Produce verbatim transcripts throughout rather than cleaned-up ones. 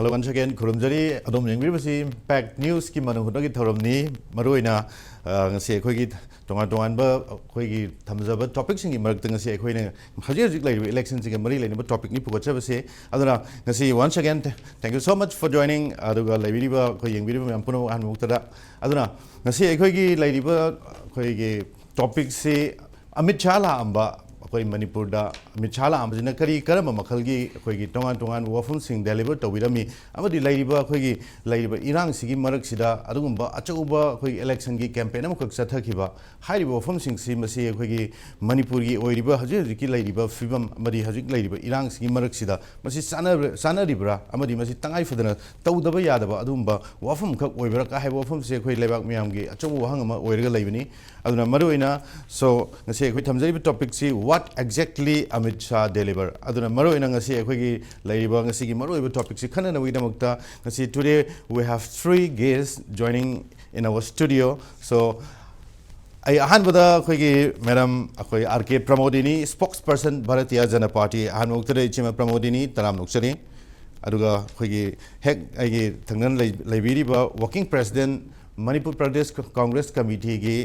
Hello, once again, ꯈꯨꯔꯨꯝꯖꯔꯤ꯫ ꯑꯗꯣꯝ ꯌꯦꯡꯕꯤꯔꯤꯕꯁꯤ Impact Newsꯀꯤ ꯃꯅꯨꯡ ꯍꯨꯠꯅꯒꯤ ꯊꯧꯔꯝꯅꯤ꯫ ꯃꯔꯨꯑꯣꯏꯅ, ꯑ, ꯉꯁꯤ ꯑꯩꯈꯣꯏꯒꯤ ꯇꯣꯉꯥꯟ ꯇꯣꯉꯥꯟꯕ ꯑꯩꯈꯣꯏꯒꯤ ꯊꯝꯖꯕ topicꯁꯤꯡꯒꯤ ꯃꯔꯛꯇ ꯉꯁꯤ ꯑꯩꯈꯣꯏꯅ ꯍꯧꯖꯤꯛ ꯍꯧꯖꯤꯛ ꯂꯩꯔꯤꯕ electionꯁꯤꯒ ꯃꯔꯤ ꯂꯩꯅꯕ topicꯅꯤ ꯄꯨꯈꯠꯆꯕꯁꯦ꯫ ꯑꯗꯨꯅ ꯉꯁꯤ, once again, thank you so much for joining꯫ ꯑꯗꯨꯒ ꯂꯩꯕꯤꯔꯤꯕ ꯑꯩꯈꯣꯏ ꯌꯦꯡꯕꯤꯔꯤꯕ ꯃꯌꯥꯝ ꯄꯨꯝꯅꯃꯛ ꯑꯍꯥꯟꯕ ꯃꯛꯇꯗ꯫ ꯑꯗꯨꯅ ꯉꯁꯤ ꯑꯩꯈꯣꯏꯒꯤ ꯂꯩꯔꯤꯕ ꯑꯩꯈꯣꯏꯒꯤ topicꯁꯤ ꯑꯃꯤꯠ ꯁꯥꯍ ꯂꯥꯛꯑꯝꯕ, ꯑꯩꯈꯣꯏ ꯃꯅꯤꯄꯨꯔꯗ ꯑꯃꯤꯠ ꯁꯥꯍ ꯂꯥꯛꯑꯝꯕꯁꯤꯅ ꯀꯔꯤ ꯀꯔꯝꯕ ꯃꯈꯜꯒꯤ ꯑꯩꯈꯣꯏꯒꯤ ꯇꯣꯉꯥꯟ ꯇꯣꯉꯥꯟꯕ ꯋꯥꯐꯝꯁꯤꯡ deliver ꯇꯧꯕꯤꯔꯝꯃꯤ, ꯑꯃꯗꯤ ꯂꯩꯔꯤꯕ ꯑꯩꯈꯣꯏꯒꯤ ꯂꯩꯔꯤꯕ ꯏꯔꯥꯡꯁꯤꯒꯤ ꯃꯔꯛꯁꯤꯗ ꯑꯗꯨꯒꯨꯝꯕ ꯑꯆꯧꯕ ꯑꯩꯈꯣꯏꯒꯤ electionꯒꯤ campaign ꯑꯃꯈꯛ ꯆꯠꯊꯈꯤꯕ, ꯍꯥꯏꯔꯤꯕ ꯋꯥꯐꯝꯁꯤꯡꯁꯤ ꯃꯁꯤ ꯑꯩꯈꯣꯏꯒꯤ ꯃꯅꯤꯄꯨꯔꯒꯤ ꯑꯣꯏꯔꯤꯕ ꯍꯧꯖꯤꯛ ꯍꯧꯖꯤꯛꯀꯤ ꯂꯩꯔꯤꯕ ꯐꯤꯕꯝ ꯑꯃꯗꯤ ꯍꯧꯖꯤꯛ ꯂꯩꯔꯤꯕ ꯏꯔꯥꯡꯁꯤꯒꯤ ꯃꯔꯛꯁꯤꯗ ꯃꯁꯤ ꯆꯥꯟꯅꯕ꯭ꯔꯥ, ꯆꯥꯟꯅꯔꯤꯕ꯭ꯔꯥ ꯑꯃꯗꯤ ꯃꯁꯤ ꯇꯉꯥꯏ ꯐꯗꯅ ꯇꯧꯗꯕ ꯌꯥꯗꯕ ꯑꯗꯨꯒꯨꯝꯕ ꯋꯥꯐꯝꯈꯛ ꯑꯣꯏꯕ꯭ꯔꯥ ꯀ ꯍꯥꯏꯕ ꯋꯥꯐꯝꯁꯦ ꯑꯩꯈꯣꯏ ꯂꯩꯕꯥꯛ ꯃꯤꯌꯥꯝꯒꯤ ꯑꯆꯧꯕ ꯋꯥꯍꯪ ꯑꯃ ꯑꯣꯏꯔꯒ ꯂꯩꯕꯅꯤ꯫ ꯑꯗꯨꯅ ꯃꯔꯨꯑꯣꯏꯅ, so, ꯉꯁꯤ ꯑꯩꯈꯣꯏ ꯊꯝꯖꯔꯤꯕ topicꯁꯤ What exactly Amit Shah deliver? ꯑꯗꯨꯅ ꯃꯔꯨꯑꯣꯏꯅ ꯉꯁꯤ ꯑꯩꯈꯣꯏꯒꯤ ꯂꯩꯔꯤꯕ ꯉꯁꯤꯒꯤ ꯃꯔꯨꯑꯣꯏꯕ topicꯁꯤ ꯈꯟꯅꯅꯕꯒꯤꯗꯃꯛꯇ ꯉꯁꯤ, today we have three guests joining in our studio. So, ꯑꯩ ꯑꯍꯥꯟꯕꯗ ꯑꯩꯈꯣꯏꯒꯤ madam ꯑꯩꯈꯣꯏ R K Pramodini, spokesperson Bharatiya Janata Party, ꯑꯍꯥꯟꯕ ꯃꯛꯇꯗ ꯏꯆꯦꯃ Pramodini ꯇꯔꯥꯝꯅ ꯑꯣꯛꯆꯔꯤ꯫ ꯑꯗꯨꯒ ꯑꯩꯈꯣꯏꯒꯤ ꯍꯦꯛ ꯑꯩꯒꯤ ꯊꯪꯅꯅ ꯂꯩ-, ꯂꯩꯕꯤꯔꯤꯕ working president, Manipur Pradesh Congress Committeeꯒꯤ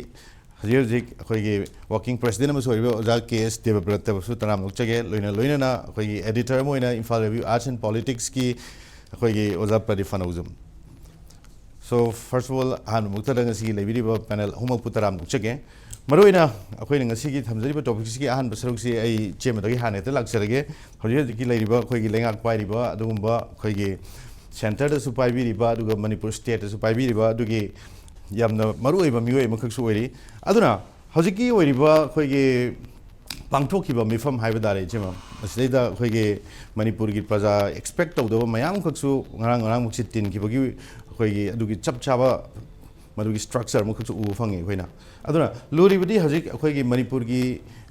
ꯍꯧꯖꯤꯛ ꯍꯧꯖꯤꯛ ꯑꯩꯈꯣꯏꯒꯤ working president ꯑꯃꯁꯨ ꯑꯣꯏꯔꯤꯕ ꯑꯣꯖꯥ K S Debabrataꯕꯨꯁꯨ ꯇꯔꯥꯝꯅ ꯑꯣꯛꯆꯒꯦ꯫ ꯂꯣꯏꯅ ꯂꯣꯏꯅꯅ ꯑꯩꯈꯣꯏꯒꯤ editor ꯑꯃ ꯑꯣꯏꯅ Imphal Review Arts and Politicsꯀꯤ ꯑꯩꯈꯣꯏꯒꯤ ꯑꯣꯖꯥ Pradeep Phannoujam꯫ So, first of all, ꯑꯍꯥꯟꯕ ꯃꯛꯇꯗ ꯉꯁꯤꯒꯤ ꯂꯩꯕꯤꯔꯤꯕ panel ꯑꯍꯨꯝꯃꯛꯄꯨ ꯇꯔꯥꯝꯅ ꯑꯣꯛꯆꯒꯦ꯫ ꯃꯔꯨꯑꯣꯏꯅ ꯑꯩꯈꯣꯏꯅ ꯉꯁꯤꯒꯤ ꯊꯝꯖꯔꯤꯕ topicꯁꯤꯒꯤ ꯑꯍꯥꯟꯕ ꯁꯔꯨꯛꯁꯤ ꯑꯩ ꯏꯆꯦꯃꯗꯒꯤ ꯍꯥꯟꯅ ꯍꯦꯛꯇ ꯂꯥꯛꯆꯔꯒꯦ꯫ ꯍꯧꯖꯤꯛ ꯍꯧꯖꯤꯛꯀꯤ ꯂꯩꯔꯤꯕ ꯑꯩꯈꯣꯏꯒꯤ ꯂꯩꯉꯥꯛ ꯄꯥꯏꯔꯤꯕ, ꯑꯗꯨꯒꯨꯝꯕ ꯑꯩꯈꯣꯏꯒꯤ centreꯗꯁꯨ ꯄꯥꯏꯕꯤꯔꯤꯕ, ꯑꯗꯨꯒ ꯃꯅꯤꯄꯨꯔ stateꯇꯁꯨ ꯄꯥꯏꯕꯤꯔꯤꯕ, ꯑꯗꯨꯒꯤ ꯌꯥꯝꯅ ꯃꯔꯨꯑꯣꯏꯕ ꯃꯤꯑꯣꯏ ꯑꯃꯈꯛꯁꯨ ꯑꯣꯏꯔꯤ꯫ ꯑꯗꯨꯅ ꯍꯧꯖꯤꯛꯀꯤ ꯑꯣꯏꯔꯤꯕ ꯑꯩꯈꯣꯏꯒꯤ ꯄꯥꯡꯊꯣꯛꯈꯤꯕ ꯃꯤꯐꯝ ꯍꯥꯏꯕ ꯇꯥꯔꯦ, ꯏꯆꯦꯃ, ꯃꯁꯤꯗꯩꯗ ꯑꯩꯈꯣꯏꯒꯤ ꯃꯅꯤꯄꯨꯔꯒꯤ ꯄ꯭ꯔꯖꯥ expect ꯇꯧꯗꯕ ꯃꯌꯥꯝ ꯑꯃꯈꯛꯁꯨ ꯉꯔꯥꯡ ꯉꯔꯥꯡꯃꯛꯁꯤ ꯇꯤꯟꯈꯤꯕꯒꯤ ꯑꯩꯈꯣꯏꯒꯤ ꯑꯗꯨꯒꯤ ꯆꯞ ꯆꯥꯕ ꯃꯗꯨꯒꯤ structure ꯑꯃꯈꯛꯁꯨ ꯎꯕ ꯐꯪꯉꯤ ꯑꯩꯈꯣꯏꯅ꯫ ꯑꯗꯨꯅ ꯂꯨꯔꯤꯕꯗꯤ ꯍꯧꯖꯤꯛ ꯑꯩꯈꯣꯏꯒꯤ ꯃꯅꯤꯄꯨꯔꯒꯤ,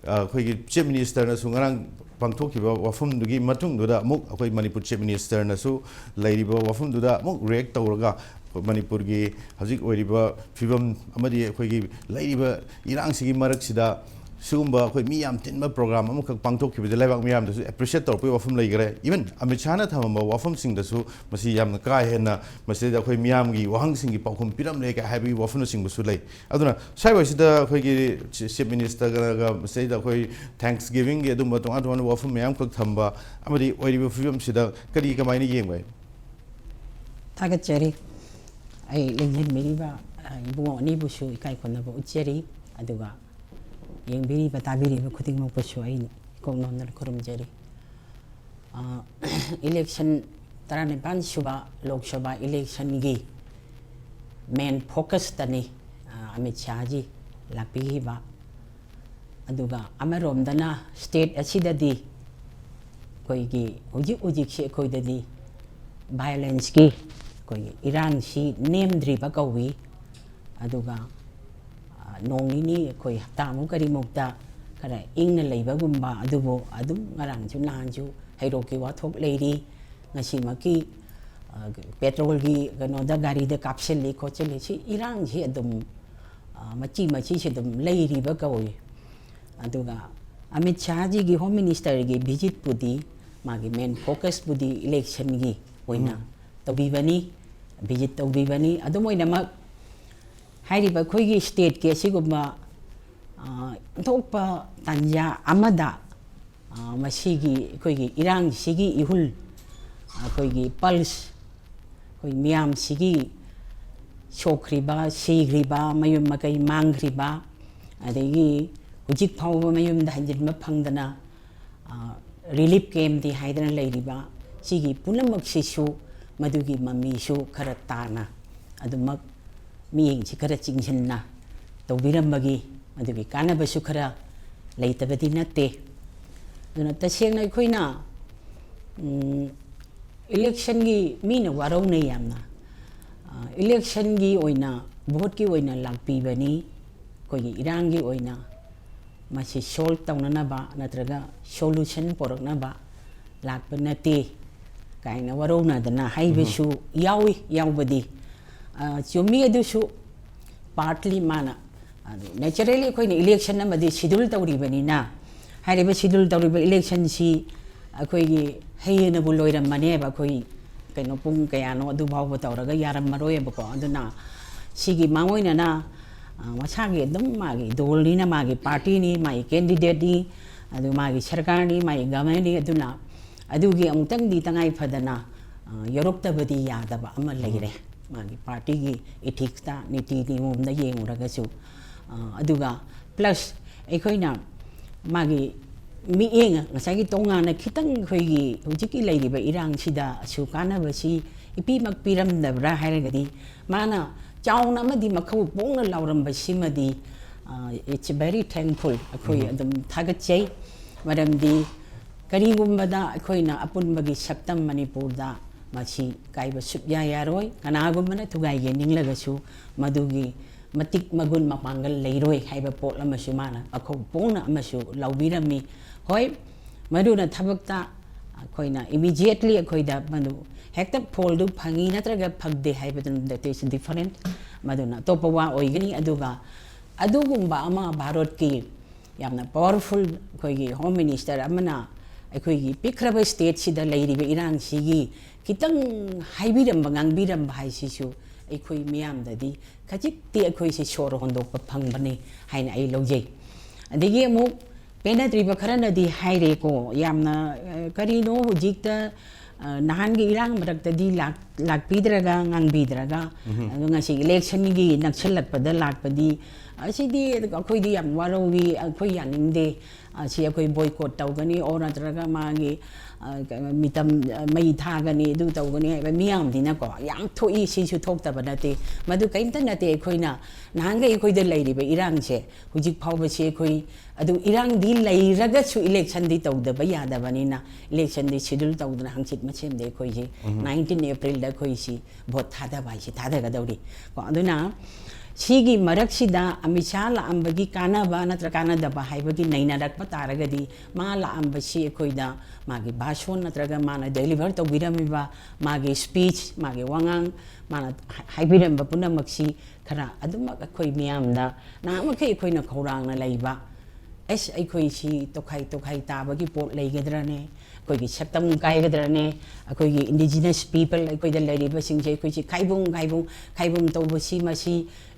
ꯑ, ꯑꯩꯈꯣꯏꯒꯤ Chief Ministerꯅꯁꯨ ꯉꯔꯥꯡ ꯄꯥꯡꯊꯣꯛꯈꯤꯕ ꯋꯥꯐꯝꯗꯨꯒꯤ ꯃꯇꯨꯡꯗꯨꯗ ꯑꯃꯨꯛ ꯑꯩꯈꯣꯏ ꯃꯅꯤꯄꯨꯔ Chief Ministerꯅꯁꯨ ꯂꯩꯔꯤꯕ ꯋꯥꯐꯝꯗꯨꯗ ꯑꯃꯨꯛ react ꯇꯧꯔꯒ ꯃꯅꯤꯄꯨꯔꯒꯤ ꯍꯧꯖꯤꯛ ꯑꯣꯏꯔꯤꯕ ꯐꯤꯕꯝ ꯑꯃꯗꯤ ꯑꯩꯈꯣꯏꯒꯤ ꯂꯩꯔꯤꯕ ꯏꯔꯥꯡꯁꯤꯒꯤ ꯃꯔꯛꯁꯤꯗ ꯁꯤꯒꯨꯝꯕ ꯑꯩꯈꯣꯏ ꯃꯤ ꯌꯥꯝ ꯇꯤꯟꯕ ꯄ꯭ꯔꯣꯒ꯭ꯔꯥꯝ ꯑꯃꯈꯛ ꯄꯥꯡꯊꯣꯛꯈꯤꯕꯗ ꯂꯩꯕꯥꯛ ꯃꯤꯌꯥꯝꯗꯁꯨ ꯑꯦꯄ꯭ꯔꯤꯁꯤꯌꯦꯠ ꯇꯧꯔꯛꯄꯒꯤ ꯋꯥꯐꯝ ꯂꯩꯈ꯭ꯔꯦ꯫ ꯏꯚꯟ ꯑꯃꯤꯠ ꯁꯥꯍꯅ ꯊꯝꯃꯝꯕ ꯋꯥꯐꯝꯁꯤꯡꯗꯁꯨ ꯃꯁꯤ ꯌꯥꯝꯅ ꯀꯥ ꯍꯦꯟꯅ ꯃꯁꯤꯗꯩꯗ ꯑꯩꯈꯣꯏ ꯃꯤꯌꯥꯝꯒꯤ ꯋꯥꯍꯪꯁꯤꯡꯒꯤ ꯄꯥꯎꯈꯨꯝ ꯄꯤꯔꯝꯂꯦ ꯀꯥꯏ ꯍꯥꯏꯕꯒꯤ ꯋꯥꯐꯝꯅꯆꯤꯡꯕꯁꯨ ꯂꯩ꯫ ꯑꯗꯨꯅ ꯁ꯭ꯋꯥꯏꯋꯥꯏꯁꯤꯗ ꯑꯩꯈꯣꯏꯒꯤ ꯆꯤꯐ ꯃꯤꯅꯤꯁꯇꯔꯒ ꯃꯁꯤꯗꯩꯗ ꯑꯩꯈꯣꯏ ꯊꯦꯡꯛꯁ ꯒꯤꯚꯤꯡꯒꯤ ꯑꯗꯨꯝꯕ ꯇꯣꯉꯥꯟ ꯇꯣꯉꯥꯟꯕ ꯋꯥꯐꯝ ꯃꯌꯥꯝꯈꯛ ꯊꯝꯕ ꯑꯃꯗꯤ ꯑꯣꯏꯔꯤꯕ ꯐꯤꯕꯝꯁꯤꯗ ꯀꯔꯤ ꯀꯃꯥꯏꯅ ꯌꯦꯡꯕ? ꯊꯥꯒꯠꯆꯔꯤ꯫ ꯑꯩ ꯂꯦꯡꯁꯤꯟꯕꯤꯔꯤꯕ ꯏꯕꯨꯡꯉꯣ ꯑꯅꯤꯕꯨꯁꯨ ꯏꯀꯥꯏ ꯈꯨꯝꯅꯕ ꯎꯠꯆꯔꯤ꯫ ꯑꯗꯨꯒ ꯌꯦꯡꯕꯤꯔꯤꯕ ꯇꯥꯕꯤꯔꯤꯕ ꯈꯨꯗꯤꯡꯃꯛꯄꯨꯁꯨ ꯑꯩ ꯏꯀꯣꯛ ꯅꯣꯟꯗꯅ ꯈꯨꯔꯨꯝꯖꯔꯤ꯫ ꯏꯂꯦꯛꯁꯟ ꯇꯔꯥꯅꯤꯄꯥꯟ ꯁꯨꯕ ꯂꯣꯛ ꯁꯚꯥ ꯏꯂꯦꯛꯁꯟꯒꯤ ꯃꯦꯟ ꯐꯣꯀꯁꯇꯅꯤ ꯑꯃꯤꯠ ꯁꯥꯍꯖꯤ ꯂꯥꯛꯄꯤꯈꯤꯕ꯫ ꯑꯗꯨꯒ ꯑꯃꯔꯣꯝꯗꯅ ꯁ꯭ꯇꯦꯠ ꯑꯁꯤꯗꯗꯤ ꯑꯩꯈꯣꯏꯒꯤ ꯍꯧꯖꯤꯛ ꯍꯧꯖꯤꯛꯁꯤ ꯑꯩꯈꯣꯏꯗꯗꯤ ꯚꯥꯏꯑꯣꯂꯦꯟꯁꯀꯤ ꯑꯩꯈꯣꯏꯒꯤ ꯏꯔꯥꯡꯁꯤ ꯅꯦꯝꯗ꯭ꯔꯤꯕ ꯀꯧꯏ꯫ ꯑꯗꯨꯒ ꯅꯣꯡ ꯅꯤꯅꯤ ꯑꯩꯈꯣꯏ ꯍꯞꯇꯥꯃꯨꯛ ꯀꯔꯤꯃꯨꯛꯇ ꯈꯔ ꯏꯪꯅ ꯂꯩꯕꯒꯨꯝꯕ, ꯑꯗꯨꯕꯨ ꯑꯗꯨꯝ ꯉꯔꯥꯡꯁꯨ ꯅꯍꯥꯟꯁꯨ ꯍꯩꯔꯣꯛꯀꯤ ꯋꯥꯊꯣꯛ ꯂꯩꯔꯤ꯫ ꯉꯁꯤꯃꯛꯀꯤ ꯄꯦꯇ꯭ꯔꯣꯜꯒꯤ ꯀꯩꯅꯣꯗ ꯒꯥꯔꯤꯗ ꯀꯥꯞꯁꯤꯜꯂꯤ ꯈꯣꯠꯆꯤꯜꯂꯤ꯫ ꯁꯤ ꯏꯔꯥꯡꯁꯤ ꯑꯗꯨꯝ ꯃꯆꯤ ꯃꯆꯤꯁꯤ ꯑꯗꯨꯝ ꯂꯩꯔꯤꯕ ꯀꯧꯏ꯫ ꯑꯗꯨꯒ ꯑꯃꯤꯠ ꯁꯥꯍꯖꯤꯒꯤ ꯍꯣꯝ ꯃꯤꯅꯤꯁꯇꯔꯒꯤ ꯚꯤꯖꯤꯠꯄꯨꯗꯤ ꯃꯥꯒꯤ ꯃꯦꯟ ꯐꯣꯀꯁꯄꯨꯗꯤ ꯏꯂꯦꯛꯁꯟꯒꯤ ꯑꯣꯏꯅ ꯇꯧꯕꯤꯕꯅꯤ, ꯚꯤꯖꯤꯠ ꯇꯧꯕꯤꯕꯅꯤ꯫ ꯑꯗꯨꯝ ꯑꯣꯏꯅꯃꯛ ꯍꯥꯏꯔꯤꯕ ꯑꯩꯈꯣꯏꯒꯤ ꯁ꯭ꯇꯦꯠꯀꯤ ꯑꯁꯤꯒꯨꯝꯕ ꯑꯣꯟꯊꯣꯛꯄ ꯇꯥꯟꯖꯥ ꯑꯃꯗ ꯃꯁꯤꯒꯤ ꯑꯩꯈꯣꯏꯒꯤ ꯏꯔꯥꯡꯁꯤꯒꯤ ꯏꯍꯨꯜ, ꯑꯩꯈꯣꯏꯒꯤ ꯄꯜꯁ, ꯑꯩꯈꯣꯏ ꯃꯤꯌꯥꯝꯁꯤꯒꯤ ꯁꯣꯛꯈ꯭ꯔꯤꯕ, ꯁꯤꯈ꯭ꯔꯤꯕ, ꯃꯌꯨꯝ ꯃꯀꯩ ꯃꯥꯡꯈ꯭ꯔꯤꯕ, ꯑꯗꯒꯤ ꯍꯧꯖꯤꯛ ꯐꯥꯎꯕ ꯃꯌꯨꯝꯗ ꯍꯟꯖꯤꯟꯕ ꯐꯪꯗꯅ ꯔꯤꯂꯤꯐ ꯀꯦꯝꯞꯇꯤ ꯍꯥꯏꯗꯅ ꯂꯩꯔꯤꯕ ꯁꯤꯒꯤ ꯄꯨꯝꯅꯃꯛꯁꯤꯁꯨ ꯃꯗꯨꯒꯤ ꯃꯃꯤꯁꯨ ꯈꯔ ꯇꯥꯅ ꯑꯗꯨꯃꯛ ꯃꯤꯠꯌꯦꯡꯁꯤ ꯈꯔ ꯆꯤꯡꯁꯤꯟꯅ ꯇꯧꯕꯤꯔꯝꯕꯒꯤ ꯃꯗꯨꯒꯤ ꯀꯥꯟꯅꯕꯁꯨ ꯈꯔ ꯂꯩꯇꯕꯗꯤ ꯅꯠꯇꯦ꯫ ꯑꯗꯨꯅ ꯇꯁꯦꯡꯅ ꯑꯩꯈꯣꯏꯅ ꯏꯂꯦꯛꯁꯟꯒꯤ ꯃꯤꯅ ꯋꯥꯔꯧꯅꯩ ꯌꯥꯝꯅ꯫ ꯏꯂꯦꯛꯁꯟꯒꯤ ꯑꯣꯏꯅ, ꯚꯣꯠꯀꯤ ꯑꯣꯏꯅ ꯂꯥꯛꯄꯤꯕꯅꯤ꯫ ꯑꯩꯈꯣꯏꯒꯤ ꯏꯔꯥꯡꯒꯤ ꯑꯣꯏꯅ ꯃꯁꯤ ꯁꯣꯜꯕ ꯇꯧꯅꯅꯕ ꯅꯠꯇ꯭ꯔꯒ ꯁꯣꯂꯨꯁꯟ ꯄꯨꯔꯛꯅꯕ ꯂꯥꯛꯄ ꯅꯠꯇꯦ ꯀꯥꯏꯅ ꯋꯥꯔꯧꯅꯗꯅ ꯍꯥꯏꯕꯁꯨ ꯌꯥꯎꯏ, ꯌꯥꯎꯕꯗꯤ꯫ ꯆꯨꯝꯃꯤ꯫ ꯑꯗꯨꯁꯨ ꯄꯥꯔꯠꯂꯤ ꯃꯥꯅ ꯅꯦꯆꯔꯦꯂꯤ ꯑꯩꯈꯣꯏꯅ ꯏꯂꯦꯛꯁꯟ ꯑꯃꯗꯤ ꯁꯤꯗ꯭ꯌꯨꯜ ꯇꯧꯔꯤꯕꯅꯤꯅ, ꯍꯥꯏꯔꯤꯕ ꯁꯤꯗ꯭ꯌꯨꯜ ꯇꯧꯔꯤꯕ ꯏꯂꯦꯛꯁꯟꯁꯤ ꯑꯩꯈꯣꯏꯒꯤ ꯍꯌꯦꯡꯅꯕꯨ ꯂꯣꯏꯔꯝꯃꯅꯦꯕ꯫ ꯑꯩꯈꯣꯏ ꯀꯩꯅꯣ ꯄꯨꯡ ꯀꯌꯥꯅꯣ ꯑꯗꯨ ꯐꯥꯎꯕ ꯇꯧꯔꯒ ꯌꯥꯔꯝꯃꯔꯣꯏꯕꯀꯣ꯫ ꯑꯗꯨꯅ ꯁꯤꯒꯤ ꯃꯥꯡꯑꯣꯏꯅꯅ, ꯑ, ꯃꯁꯥꯒꯤ ꯑꯗꯨꯝ ꯃꯥꯒꯤ ꯗꯣꯜꯅꯤꯅ, ꯃꯥꯒꯤ ꯄꯥꯔꯇꯤꯅꯤ, ꯃꯥꯒꯤ ꯀꯦꯟꯗꯤꯗꯦꯠꯅꯤ, ꯑꯗꯨ ꯃꯥꯒꯤ ꯁꯔꯀꯥꯔꯅꯤ, ꯃꯥꯒꯤ ꯒꯚꯔꯟꯃꯦꯟꯅꯤ, ꯑꯗꯨꯅ ꯑꯗꯨꯒꯤ ꯑꯃꯨꯛꯇꯪꯗꯤ ꯇꯉꯥꯏ ꯐꯗꯅ, ꯑ, ꯌꯧꯔꯛꯇꯕꯗꯤ ꯌꯥꯗꯕ ꯑꯃ ꯂꯩꯔꯦ꯫ ꯃꯥꯒꯤ ꯄꯥꯔꯇꯤꯒꯤ ꯏꯊꯤꯛꯁꯇ, ꯅꯤꯇꯤ ꯅꯤꯌꯣꯝꯗ ꯌꯦꯡꯉꯨꯔꯒꯁꯨ, ꯑ, ꯑꯗꯨꯒ ꯄ꯭ꯂꯁ ꯑꯩꯈꯣꯏꯅ ꯃꯥꯒꯤ ꯃꯤꯠꯌꯦꯡ, ꯉꯁꯥꯏꯒꯤ ꯇꯣꯉꯥꯟꯅ ꯈꯤꯇꯪ ꯑꯩꯈꯣꯏꯒꯤ ꯍꯧꯖꯤꯛꯀꯤ ꯂꯩꯔꯤꯕ ꯏꯔꯥꯡꯁꯤꯗ ꯑꯁꯨ ꯀꯥꯟꯅꯕꯁꯤ ꯏꯄꯤꯃꯛ ꯄꯤꯔꯝꯗꯕ꯭ꯔꯥ ꯍꯥꯏꯔꯒꯗꯤ, ꯃꯥꯅ ꯆꯥꯎꯅ ꯑꯃꯗꯤ ꯃꯈꯧ ꯄꯣꯡꯅ ꯂꯥꯎꯔꯝꯕꯁꯤꯃꯗꯤ, ꯑ, it's very thankful, ꯑꯩꯈꯣꯏ ꯑꯗꯨꯝ ꯊꯥꯒꯠꯆꯩ꯫ ꯃꯔꯝꯗꯤ ꯀꯔꯤꯒꯨꯝꯕꯗ ꯑꯩꯈꯣꯏꯅ ꯑꯄꯨꯟꯕꯒꯤ ꯁꯛꯇꯝ ꯃꯅꯤꯄꯨꯔꯗ ꯃꯁꯤ ꯀꯥꯏꯕ ꯁꯨꯛꯌꯥ ꯌꯥꯔꯣꯏ꯫ ꯀꯅꯥꯒꯨꯝꯕꯅ ꯊꯨꯒꯥꯏꯒꯦ ꯅꯤꯡꯂꯒꯁꯨ ꯃꯗꯨꯒꯤ ꯃꯇꯤꯛ ꯃꯒꯨꯟ ꯃꯄꯥꯡꯒꯜ ꯂꯩꯔꯣꯏ ꯍꯥꯏꯕ ꯄꯣꯠ ꯑꯃꯁꯨ ꯃꯥꯅ ꯃꯈꯧ ꯄꯣꯡꯅ ꯑꯃꯁꯨ ꯂꯧꯕꯤꯔꯝꯃꯤ꯫ ꯍꯣꯏ, ꯃꯗꯨꯅ ꯊꯕꯛꯇ ꯑꯩꯈꯣꯏꯅ ꯏꯃꯤꯗꯤꯌꯦꯠꯂꯤ ꯑꯩꯈꯣꯏꯗ ꯃꯗꯨ ꯍꯦꯛꯇ ꯐꯣꯜꯗꯨ ꯐꯪꯉꯤ ꯅꯠꯇ꯭ꯔꯒ ꯐꯪꯗꯦ ꯍꯥꯏꯕꯗꯨ, that is different, ꯃꯗꯨꯅ ꯑꯇꯣꯞꯄ ꯋꯥ ꯑꯣꯏꯒꯅꯤ꯫ ꯑꯗꯨꯒ ꯑꯗꯨꯒꯨꯝꯕ ꯑꯃ ꯚꯥꯔꯠꯀꯤ ꯌꯥꯝꯅ ꯄꯥꯋꯔꯐꯨꯜ ꯑꯩꯈꯣꯏꯒꯤ ꯍꯣꯝ ꯃꯤꯅꯤꯁꯇꯔ ꯑꯃꯅ ꯑꯩꯈꯣꯏꯒꯤ ꯄꯤꯛꯈ꯭ꯔꯕ ꯁ꯭ꯇꯦꯠꯁꯤꯗ ꯂꯩꯔꯤꯕ ꯏꯔꯥꯡꯁꯤꯒꯤ ꯈꯤꯇꯪ ꯍꯥꯏꯕꯤꯔꯝꯕ, ꯉꯥꯡꯕꯤꯔꯝꯕ ꯍꯥꯏꯁꯤꯁꯨ ꯑꯩꯈꯣꯏ ꯃꯤꯌꯥꯝꯗꯗꯤ ꯈꯖꯤꯛꯇꯤ ꯑꯩꯈꯣꯏꯁꯦ ꯁꯣꯔ ꯍꯣꯟꯗꯣꯛꯄ ꯐꯪꯕꯅꯤ ꯍꯥꯏꯅ ꯑꯩ ꯂꯧꯖꯩ꯫ ꯑꯗꯒꯤ ꯑꯃꯨꯛ ꯄꯦꯟꯅꯗ꯭ꯔꯤꯕ ꯈꯔꯅꯗꯤ ꯍꯥꯏꯔꯦꯀꯣ, ꯌꯥꯝꯅ, ꯑ, ꯀꯔꯤꯅꯣ ꯍꯧꯖꯤꯛꯇ, ꯑ, ꯅꯍꯥꯟꯒꯤ ꯏꯔꯥꯡ ꯃꯔꯛꯇꯗꯤ ꯂꯥꯛ-, ꯂꯥꯛꯄꯤꯗ꯭ꯔꯒ, ꯉꯥꯡꯕꯤꯗ꯭ꯔꯒ, ꯑꯗꯣ ꯉꯁꯤ ꯏꯂꯦꯛꯁꯟꯒꯤ ꯅꯛꯁꯜꯂꯛꯄꯗ ꯂꯥꯛꯄꯗꯤ, ꯑꯁꯤꯗꯤ ꯑꯩꯈꯣꯏꯗꯤ ꯌꯥꯝ ꯋꯥꯔꯧꯏ, ꯑꯩꯈꯣꯏ ꯌꯥꯅꯤꯡꯗꯦ, ꯑꯁꯤ ꯑꯩꯈꯣꯏ ꯕꯣꯏꯀꯣꯠ ꯇꯧꯒꯅꯤ, ꯑꯣꯔ ꯅꯠꯇ꯭ꯔꯒ ꯃꯥꯒꯤ, ꯑ, ꯀꯩꯅꯣ, ꯃꯤꯇꯝ, ꯑ, ꯃꯩ ꯊꯥꯒꯅꯤ, ꯑꯗꯨ ꯇꯧꯒꯅꯤ ꯍꯥꯏꯕ ꯃꯤꯌꯥꯝꯗꯤꯅꯀꯣ, ꯌꯥꯝ ꯊꯣꯛꯏ, ꯁꯤꯁꯨ ꯊꯣꯛꯇꯕ ꯅꯠꯇꯦ꯫ ꯃꯗꯨ ꯀꯔꯤꯝꯇ ꯅꯠꯇꯦ꯫ ꯑꯩꯈꯣꯏꯅ ꯅꯍꯥꯟꯈꯩ ꯑꯩꯈꯣꯏꯗ ꯂꯩꯔꯤꯕ ꯏꯔꯥꯡꯁꯦ ꯍꯧꯖꯤꯛ ꯐꯥꯎꯕꯁꯤ ꯑꯩꯈꯣꯏ, ꯑꯗꯨ ꯏꯔꯥꯡꯗꯤ ꯂꯩꯔꯒꯁꯨ ꯏꯂꯦꯛꯁꯟꯗꯤ ꯇꯧꯗꯕ ꯌꯥꯗꯕꯅꯤꯅ, ꯏꯂꯦꯛꯁꯟꯗꯤ ꯁꯤꯗ꯭ꯌꯨꯜ ꯇꯧꯗꯅ ꯍꯪꯆꯤꯠ ꯃꯁꯦꯝꯗ ꯑꯩꯈꯣꯏꯁꯤ ꯅꯥꯏꯟꯇꯤꯟ ꯑꯦꯄ꯭ꯔꯤꯜꯗ ꯑꯩꯈꯣꯏꯁꯤ ꯚꯣꯠ ꯊꯥꯗꯕ ꯍꯥꯏꯁꯤ ꯊꯥꯗꯒꯗꯧꯔꯤ꯫ ꯀꯣ, ꯑꯗꯨꯅ ꯁꯤꯒꯤ ꯃꯔꯛꯁꯤꯗ ꯑꯃꯤꯠ ꯁꯥꯍ ꯂꯥꯛꯑꯝꯕꯒꯤ ꯀꯥꯟꯅꯕ ꯅꯠꯇ꯭ꯔ ꯀꯥꯟꯅꯗꯕ ꯍꯥꯏꯕꯒꯤ ꯅꯩꯅꯔꯛꯄ ꯇꯥꯔꯒꯗꯤ, ꯃꯥ ꯂꯥꯛꯑꯝꯕꯁꯤ ꯑꯩꯈꯣꯏꯗ ꯃꯥꯒꯤ ꯚꯥꯁꯣꯟ ꯅꯠꯇ꯭ꯔꯒ ꯃꯥꯅ ꯗꯦꯂꯤꯚꯔ ꯇꯧꯕꯤꯔꯝꯃꯤꯕ ꯃꯥꯒꯤ ꯁ꯭ꯄꯤꯆ, ꯃꯥꯒꯤ ꯋꯥꯉꯥꯡ, ꯃꯥꯅ ꯍꯥꯏꯕꯤꯔꯝꯕ ꯄꯨꯝꯅꯃꯛꯁꯤ ꯈꯔ ꯑꯗꯨꯃꯛ ꯑꯩꯈꯣꯏ ꯃꯤꯌꯥꯝꯗ ꯅꯍꯥꯟꯃꯈꯩ ꯑꯩꯈꯣꯏꯅ ꯈꯧꯔꯥꯡꯅ ꯂꯩꯕ, ꯑꯦꯁ, ꯑꯩꯈꯣꯏꯁꯤ ꯇꯣꯈꯥꯏ ꯇꯣꯈꯥꯏ ꯇꯥꯕꯒꯤ ꯄꯣꯠ ꯂꯩꯒꯗ꯭ꯔꯅꯦ, ꯑꯩꯈꯣꯏꯒꯤ ꯁꯛꯇꯝ ꯀꯥꯏꯒꯗ꯭ꯔꯅꯦ, ꯑꯩꯈꯣꯏꯒꯤ ꯏꯟꯗꯤꯖꯤꯅꯁ ꯄꯤꯄꯜ, ꯑꯩꯈꯣꯏꯗ ꯂꯩꯔꯤꯕꯁꯤꯡꯁꯦ ꯑꯩꯈꯣꯏꯁꯤ ꯈꯥꯏꯕꯨꯡ ꯈꯥꯏꯕꯨꯡ ꯈꯥꯏꯕꯨꯡ ꯇꯧꯕꯁꯤ, ꯃꯁꯤ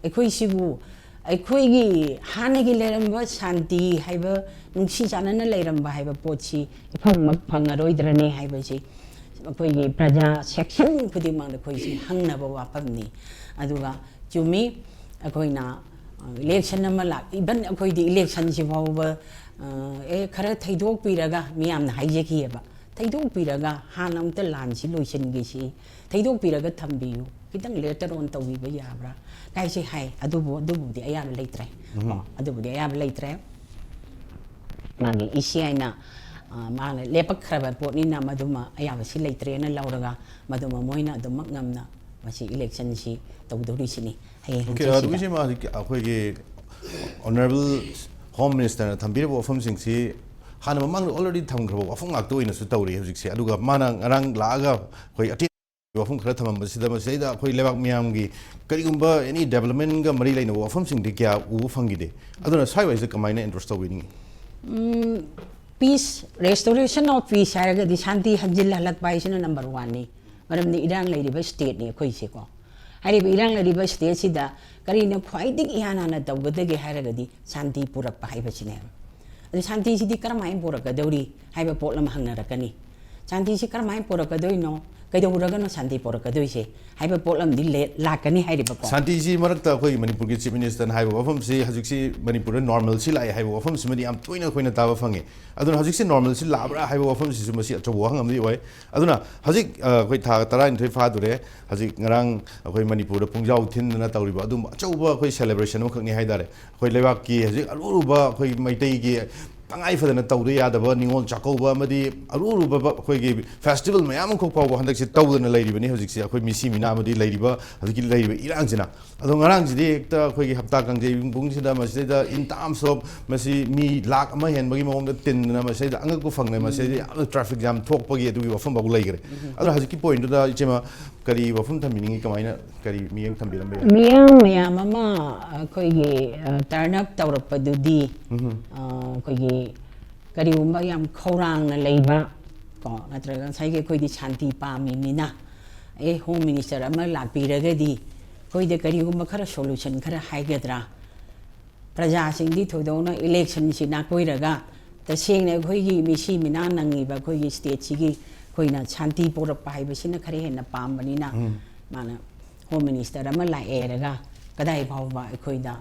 ꯑꯩꯈꯣꯏꯁꯤꯕꯨ ꯑꯩꯈꯣꯏꯒꯤ ꯍꯥꯟꯅꯒꯤ ꯂꯩꯔꯝꯕ ꯁꯥꯟꯇꯤ ꯍꯥꯏꯕ, ꯅꯨꯡꯁꯤ ꯆꯥꯟꯅꯅ ꯂꯩꯔꯝꯕ ꯍꯥꯏꯕ ꯄꯣꯠꯁꯤ ꯏꯐꯪꯃꯛ ꯐꯪꯉꯔꯣꯏꯗ꯭ꯔꯅꯦ ꯍꯥꯏꯕꯁꯤ ꯑꯩꯈꯣꯏꯒꯤ ꯄ꯭ꯔꯖꯥ ꯁꯦꯛꯁꯟ ꯈꯨꯗꯤꯡꯃꯛꯅ ꯑꯩꯈꯣꯏꯁꯤ ꯍꯪꯅꯕ ꯋꯥꯐꯝꯅꯤ꯫ ꯑꯗꯨꯒ ꯆꯨꯝꯃꯤ, ꯑꯩꯈꯣꯏꯅ ꯏꯂꯦꯛꯁꯟ ꯑꯃ ꯂꯥꯛ, ꯏꯚꯟ ꯑꯩꯈꯣꯏꯗꯤ ꯏꯂꯦꯛꯁꯟꯁꯤ ꯐꯥꯎꯕ, ꯑꯦ, ꯈꯔ ꯊꯩꯗꯣꯛꯄꯤꯔꯒ, ꯃꯤꯌꯥꯝꯅ ꯍꯥꯏꯖꯈꯤꯑꯕ, ꯊꯩꯗꯣꯛꯄꯤꯔꯒ ꯍꯥꯟꯅ ꯑꯃꯨꯛꯇ ꯂꯥꯟꯁꯤ ꯂꯣꯏꯁꯤꯟꯈꯤꯁꯤ, ꯊꯩꯗꯣꯛꯄꯤꯔꯒ ꯊꯝꯕꯤꯌꯨ, ꯈꯤꯇꯪ ꯂꯦꯇꯔ ꯑꯣꯟ ꯇꯧꯕꯤꯕ ꯌꯥꯕ꯭ꯔꯥ ꯀꯥꯏꯁꯦ ꯍꯥꯏ꯫ ꯑꯗꯨꯕꯨ, ꯑꯗꯨꯕꯨꯗꯤ ꯑꯌꯥꯕ ꯂꯩꯇ꯭ꯔꯦ꯫ ꯀꯣ, ꯑꯗꯨꯕꯨꯗꯤ ꯑꯌꯥꯕ ꯂꯩꯇ꯭ꯔꯦ꯫ ꯃꯥꯒꯤ ꯏ ꯁꯤ ꯑꯥꯏꯅ, ꯑ, ꯃꯥꯅ ꯂꯦꯞꯄꯛꯈ꯭ꯔꯕ ꯄꯣꯠꯅꯤꯅ ꯃꯗꯨꯃ ꯑꯌꯥꯕꯁꯤ ꯂꯩꯇ꯭ꯔꯦꯅ ꯂꯧꯔꯒ ꯃꯗꯨꯃ ꯃꯣꯏꯅ ꯑꯗꯨꯃꯛ ꯉꯝꯅ ꯃꯁꯤ ꯏꯂꯦꯛꯁꯟꯁꯤ ꯇꯧꯗꯧꯔꯤꯁꯤꯅꯤ ꯍꯌꯦꯡ ꯑꯣꯀꯦ, ꯍꯪꯆꯤꯠꯁꯤꯗ꯫ ꯑꯗꯨꯒꯤꯁꯤ ꯃꯥ ꯍꯧꯖꯤꯛ ꯑꯩꯈꯣꯏꯒꯤ ꯑꯣꯅꯔꯦꯕꯜ ꯍꯣꯝ ꯃꯤꯅꯤꯁꯇꯔꯅ ꯊꯝꯕꯤꯔꯤꯕ ꯋꯥꯐꯝꯁꯤꯡꯁꯤ ꯍꯥꯟꯅ ꯃꯃꯥꯡꯗ ꯑꯣꯜꯔꯦꯗꯤ ꯊꯝꯈ꯭ꯔꯕ ꯋꯥꯐꯝ ꯉꯥꯛꯇ ꯑꯣꯏꯅꯁꯨ ꯇꯧꯔꯤ ꯍꯧꯖꯤꯛꯁꯦ꯫ ꯑꯗꯨꯒ ꯃꯥꯅ ꯉꯔꯥꯡ ꯂꯥꯛꯑꯒ ꯑꯩꯈꯣꯏ ꯑꯇꯦꯟꯕ ꯋꯥꯐꯝ ꯈꯔ ꯊꯝꯃꯝꯕꯁꯤꯗ, ꯃꯁꯤꯗꯩꯗ ꯑꯩꯈꯣꯏ ꯂꯩꯕꯥꯛ ꯃꯤꯌꯥꯝꯒꯤ ꯀꯔꯤꯒꯨꯝꯕ ꯑꯦꯅꯤ ꯗꯦꯕꯂꯞꯃꯦꯟꯒ ꯃꯔꯤ ꯂꯩꯅꯕ ꯋꯥꯐꯝꯁꯤꯡꯗꯤ ꯀꯌꯥ ꯎꯕ ꯐꯪꯈꯤꯗꯦ꯫ ꯑꯗꯨꯅ ꯁ꯭ꯋꯥꯏꯋꯥꯏꯁꯤꯗ ꯀꯃꯥꯏꯅ ꯑꯦꯟꯗꯣꯔꯁ ꯇꯧꯕꯤꯅꯤꯡꯉꯤ? ꯄꯤꯁ, ꯔꯦꯁꯇꯣꯔꯦꯁꯟ ꯑꯣꯐ ꯄꯤꯁ ꯍꯥꯏꯔꯒꯗꯤ ꯁꯥꯟꯇꯤ ꯍꯟꯖꯤꯜꯍꯜꯂꯛꯄ ꯍꯥꯏꯁꯤꯅ ꯅꯝꯕꯔ ꯋꯥꯟꯅꯤ꯫ ꯃꯔꯝꯗꯤ ꯏꯔꯥꯡ ꯂꯩꯔꯤꯕ ꯁ꯭ꯇꯦꯠꯅꯤ ꯑꯩꯈꯣꯏꯁꯦꯀꯣ꯫ ꯍꯥꯏꯔꯤꯕ ꯏꯔꯥꯡ ꯂꯩꯔꯤꯕ ꯁ꯭ꯇꯦꯠꯁꯤꯗ ꯀꯔꯤꯅ ꯈ꯭ꯋꯥꯏꯗꯒꯤ ꯏꯍꯥꯟ ꯍꯥꯟꯅ ꯇꯧꯒꯗꯒꯦ ꯍꯥꯏꯔꯒꯗꯤ ꯁꯥꯟꯇꯤ ꯄꯨꯔꯛꯄ ꯍꯥꯏꯕꯁꯤꯅꯦꯕ꯫ ꯑꯗꯨ ꯁꯥꯟꯇꯤꯁꯤꯗꯤ ꯀꯔꯝꯍꯥꯏꯅ ꯄꯨꯔꯛꯀꯗꯧꯔꯤ ꯍꯥꯏꯕ ꯄꯣꯠ ꯑꯃ ꯍꯪꯅꯔꯛꯀꯅꯤ꯫ ꯁꯥꯟꯇꯤꯁꯤ ꯀꯔꯝꯍꯥꯏꯅ ꯄꯨꯔꯛꯀꯗꯣꯏꯅꯣ, ꯀꯩꯗꯧꯔꯒꯅꯣ ꯁꯥꯟꯇꯤ ꯄꯨꯔꯛꯀꯗꯣꯏꯁꯦ ꯍꯥꯏꯕ ꯄꯣꯠ ꯑꯃꯗꯤ ꯂꯦ-, ꯂꯥꯛꯀꯅꯤ ꯍꯥꯏꯔꯤꯕꯀꯣ꯫ ꯁꯥꯟꯇꯤꯁꯤ ꯃꯔꯛꯇ ꯑꯩꯈꯣꯏ ꯃꯅꯤꯄꯨꯔꯒꯤ ꯆꯤꯐ ꯃꯤꯅꯤꯁꯇꯔꯅ ꯍꯥꯏꯕ ꯋꯥꯐꯝꯁꯤ, ꯍꯧꯖꯤꯛꯁꯤ ꯃꯅꯤꯄꯨꯔꯗ ꯅꯣꯔꯃꯦꯜꯁꯤ ꯂꯥꯛꯑꯦ ꯍꯥꯏꯕ ꯋꯥꯐꯝꯁꯤꯃꯗꯤ ꯌꯥꯝ ꯇꯣꯏꯅ ꯑꯩꯈꯣꯏꯅ ꯇꯥꯕ ꯐꯪꯉꯤ꯫ ꯑꯗꯨꯅ ꯍꯧꯖꯤꯛꯁꯤ ꯅꯣꯔꯃꯦꯜꯁꯤ ꯂꯥꯛꯑꯕ꯭ꯔꯥ ꯍꯥꯏꯕ ꯋꯥꯐꯝꯁꯤꯁꯨ ꯃꯁꯤ ꯑꯆꯧꯕ ꯋꯥꯍꯪ ꯑꯃꯗꯤ ꯑꯣꯏ꯫ ꯑꯗꯨꯅ ꯍꯧꯖꯤꯛ, ꯑ, ꯑꯩꯈꯣꯏ ꯊꯥ ꯇꯔꯥꯅꯤꯊꯣꯏ ꯐꯥꯗꯣꯔꯦ꯫ ꯍꯧꯖꯤꯛ ꯉꯔꯥꯡ ꯑꯩꯈꯣꯏ ꯃꯅꯤꯄꯨꯔꯗ ꯄꯨꯡꯖꯥꯎ ꯊꯤꯟꯗꯅ ꯇꯧꯔꯤꯕ ꯑꯗꯨꯝꯕ ꯑꯆꯧꯕ ꯑꯩꯈꯣꯏ ꯁꯦꯂꯦꯕ꯭ꯔꯦꯁꯟ ꯑꯃꯈꯛꯅꯤ ꯍꯥꯏꯇꯥꯔꯦ꯫ ꯑꯩꯈꯣꯏ ꯂꯩꯕꯥꯛꯀꯤ ꯍꯧꯖꯤꯛ ꯑꯔꯨ ꯑꯔꯨꯕ ꯑꯩꯈꯣꯏ ꯃꯩꯇꯩꯒꯤ ꯇꯉꯥꯏ ꯐꯗꯅ ꯇꯧꯗ ꯌꯥꯗꯕ ꯅꯤꯉꯣꯜ ꯆꯥꯛꯀꯧꯕ ꯑꯃꯗꯤ ꯑꯔꯨ ꯑꯔꯨꯕ ꯑꯩꯈꯣꯏꯒꯤ ꯐꯦꯁꯇꯤꯚꯦꯜ ꯃꯌꯥꯝ ꯑꯃꯈꯛ ꯐꯥꯎꯕ ꯍꯟꯗꯛꯁꯦ ꯇꯧꯗꯅ ꯂꯩꯔꯤꯕꯅꯤ꯫ ꯍꯧꯖꯤꯛꯁꯦ ꯑꯩꯈꯣꯏ ꯃꯤꯁꯤ ꯃꯤꯅꯥ ꯑꯃꯗꯤ ꯂꯩꯔꯤꯕ ꯍꯧꯖꯤꯛꯀꯤ ꯂꯩꯔꯤꯕ ꯏꯔꯥꯡꯁꯤꯅ꯫ ꯑꯗꯣ ꯉꯔꯥꯡꯁꯤꯗꯤ ꯍꯦꯛꯇ ꯑꯩꯈꯣꯏꯒꯤ ꯍꯞꯇꯥ ꯀꯥꯡꯖꯩ ꯄꯨꯡꯁꯤꯗ ꯃꯁꯤꯗꯩꯗ in terms of ꯃꯁꯤ ꯃꯤ ꯂꯥꯛ ꯑꯃ ꯍꯦꯟꯕꯒꯤ ꯃꯑꯣꯡꯗ ꯇꯤꯟꯗꯅ ꯃꯁꯤꯗꯩꯗ ꯑꯉꯛꯄ ꯐꯪꯅ ꯃꯁꯤꯗꯩꯗ ꯌꯥꯝꯅ ꯇ꯭ꯔꯥꯐꯤꯛ ꯖꯥꯝ ꯊꯣꯛꯄꯒꯤ ꯑꯗꯨꯒꯤ ꯋꯥꯐꯝ ꯐꯥꯎ ꯂꯩꯈ꯭ꯔꯦ꯫ ꯑꯗꯨꯅ ꯍꯧꯖꯤꯛꯀꯤ ꯄꯣꯏꯟꯠꯇꯨꯗ ꯏꯆꯦꯃ ꯀꯔꯤ ꯋꯥꯐꯝ ꯊꯝꯕꯤꯅꯤꯡꯉꯤ, ꯀꯃꯥꯏꯅ ꯀꯔꯤ ꯃꯤꯠꯌꯦꯡ ꯊꯝꯕꯤꯔꯝꯕ ꯌꯥꯏ? ꯃꯤꯌꯥꯝ ꯃꯌꯥꯝ ꯑꯃ ꯑꯩꯈꯣꯏꯒꯤ ꯇꯔꯟ ꯑꯞ ꯇꯧꯔꯛꯄꯗꯨꯗꯤ ꯑ, ꯑꯩꯈꯣꯏꯒꯤ ꯀꯔꯤꯒꯨꯝꯕ ꯌꯥꯝ ꯈꯧꯔꯥꯡꯅ ꯂꯩꯕ ꯀꯣ, ꯅꯠꯇ꯭ꯔꯒ ꯉꯁꯥꯏꯒꯤ ꯑꯩꯈꯣꯏꯗꯤ ꯁꯥꯟꯇꯤ ꯄꯥꯝꯃꯤꯅꯤꯅ ꯑꯦ ꯍꯣꯝ ꯃꯤꯅꯤꯁꯇꯔ ꯑꯃ ꯂꯥꯛꯄꯤꯔꯒꯗꯤ ꯑꯩꯈꯣꯏꯗ ꯀꯔꯤꯒꯨꯝꯕ ꯈꯔ ꯁꯣꯂꯨꯁꯟ ꯈꯔ ꯍꯥꯏꯒꯗ꯭ꯔꯥ? ꯄ꯭ꯔꯖꯥꯁꯤꯡꯗꯤ ꯊꯣꯏꯗꯣꯛꯅ ꯏꯂꯦꯛꯁꯟꯁꯤ ꯅꯥꯀꯣꯏꯔꯒ ꯇꯁꯦꯡꯅ ꯑꯩꯈꯣꯏꯒꯤ ꯃꯤꯁꯤ ꯃꯤꯅꯥ ꯅꯪꯉꯤꯕ ꯑꯩꯈꯣꯏꯒꯤ ꯁ꯭ꯇꯦꯠꯁꯤꯒꯤ ꯑꯩꯈꯣꯏꯅ ꯁꯥꯟꯇꯤ ꯄꯨꯔꯛꯄ ꯍꯥꯏꯕꯁꯤꯅ ꯈꯔ ꯍꯦꯟꯅ ꯄꯥꯝꯕꯅꯤꯅ ꯃꯥꯅ ꯍꯣꯝ ꯃꯤꯅꯤꯁꯇꯔ ꯑꯃ ꯂꯥꯛꯑꯦꯔꯒ ꯀꯗꯥꯏ ꯐꯥꯎꯕ ꯑꯩꯈꯣꯏꯗ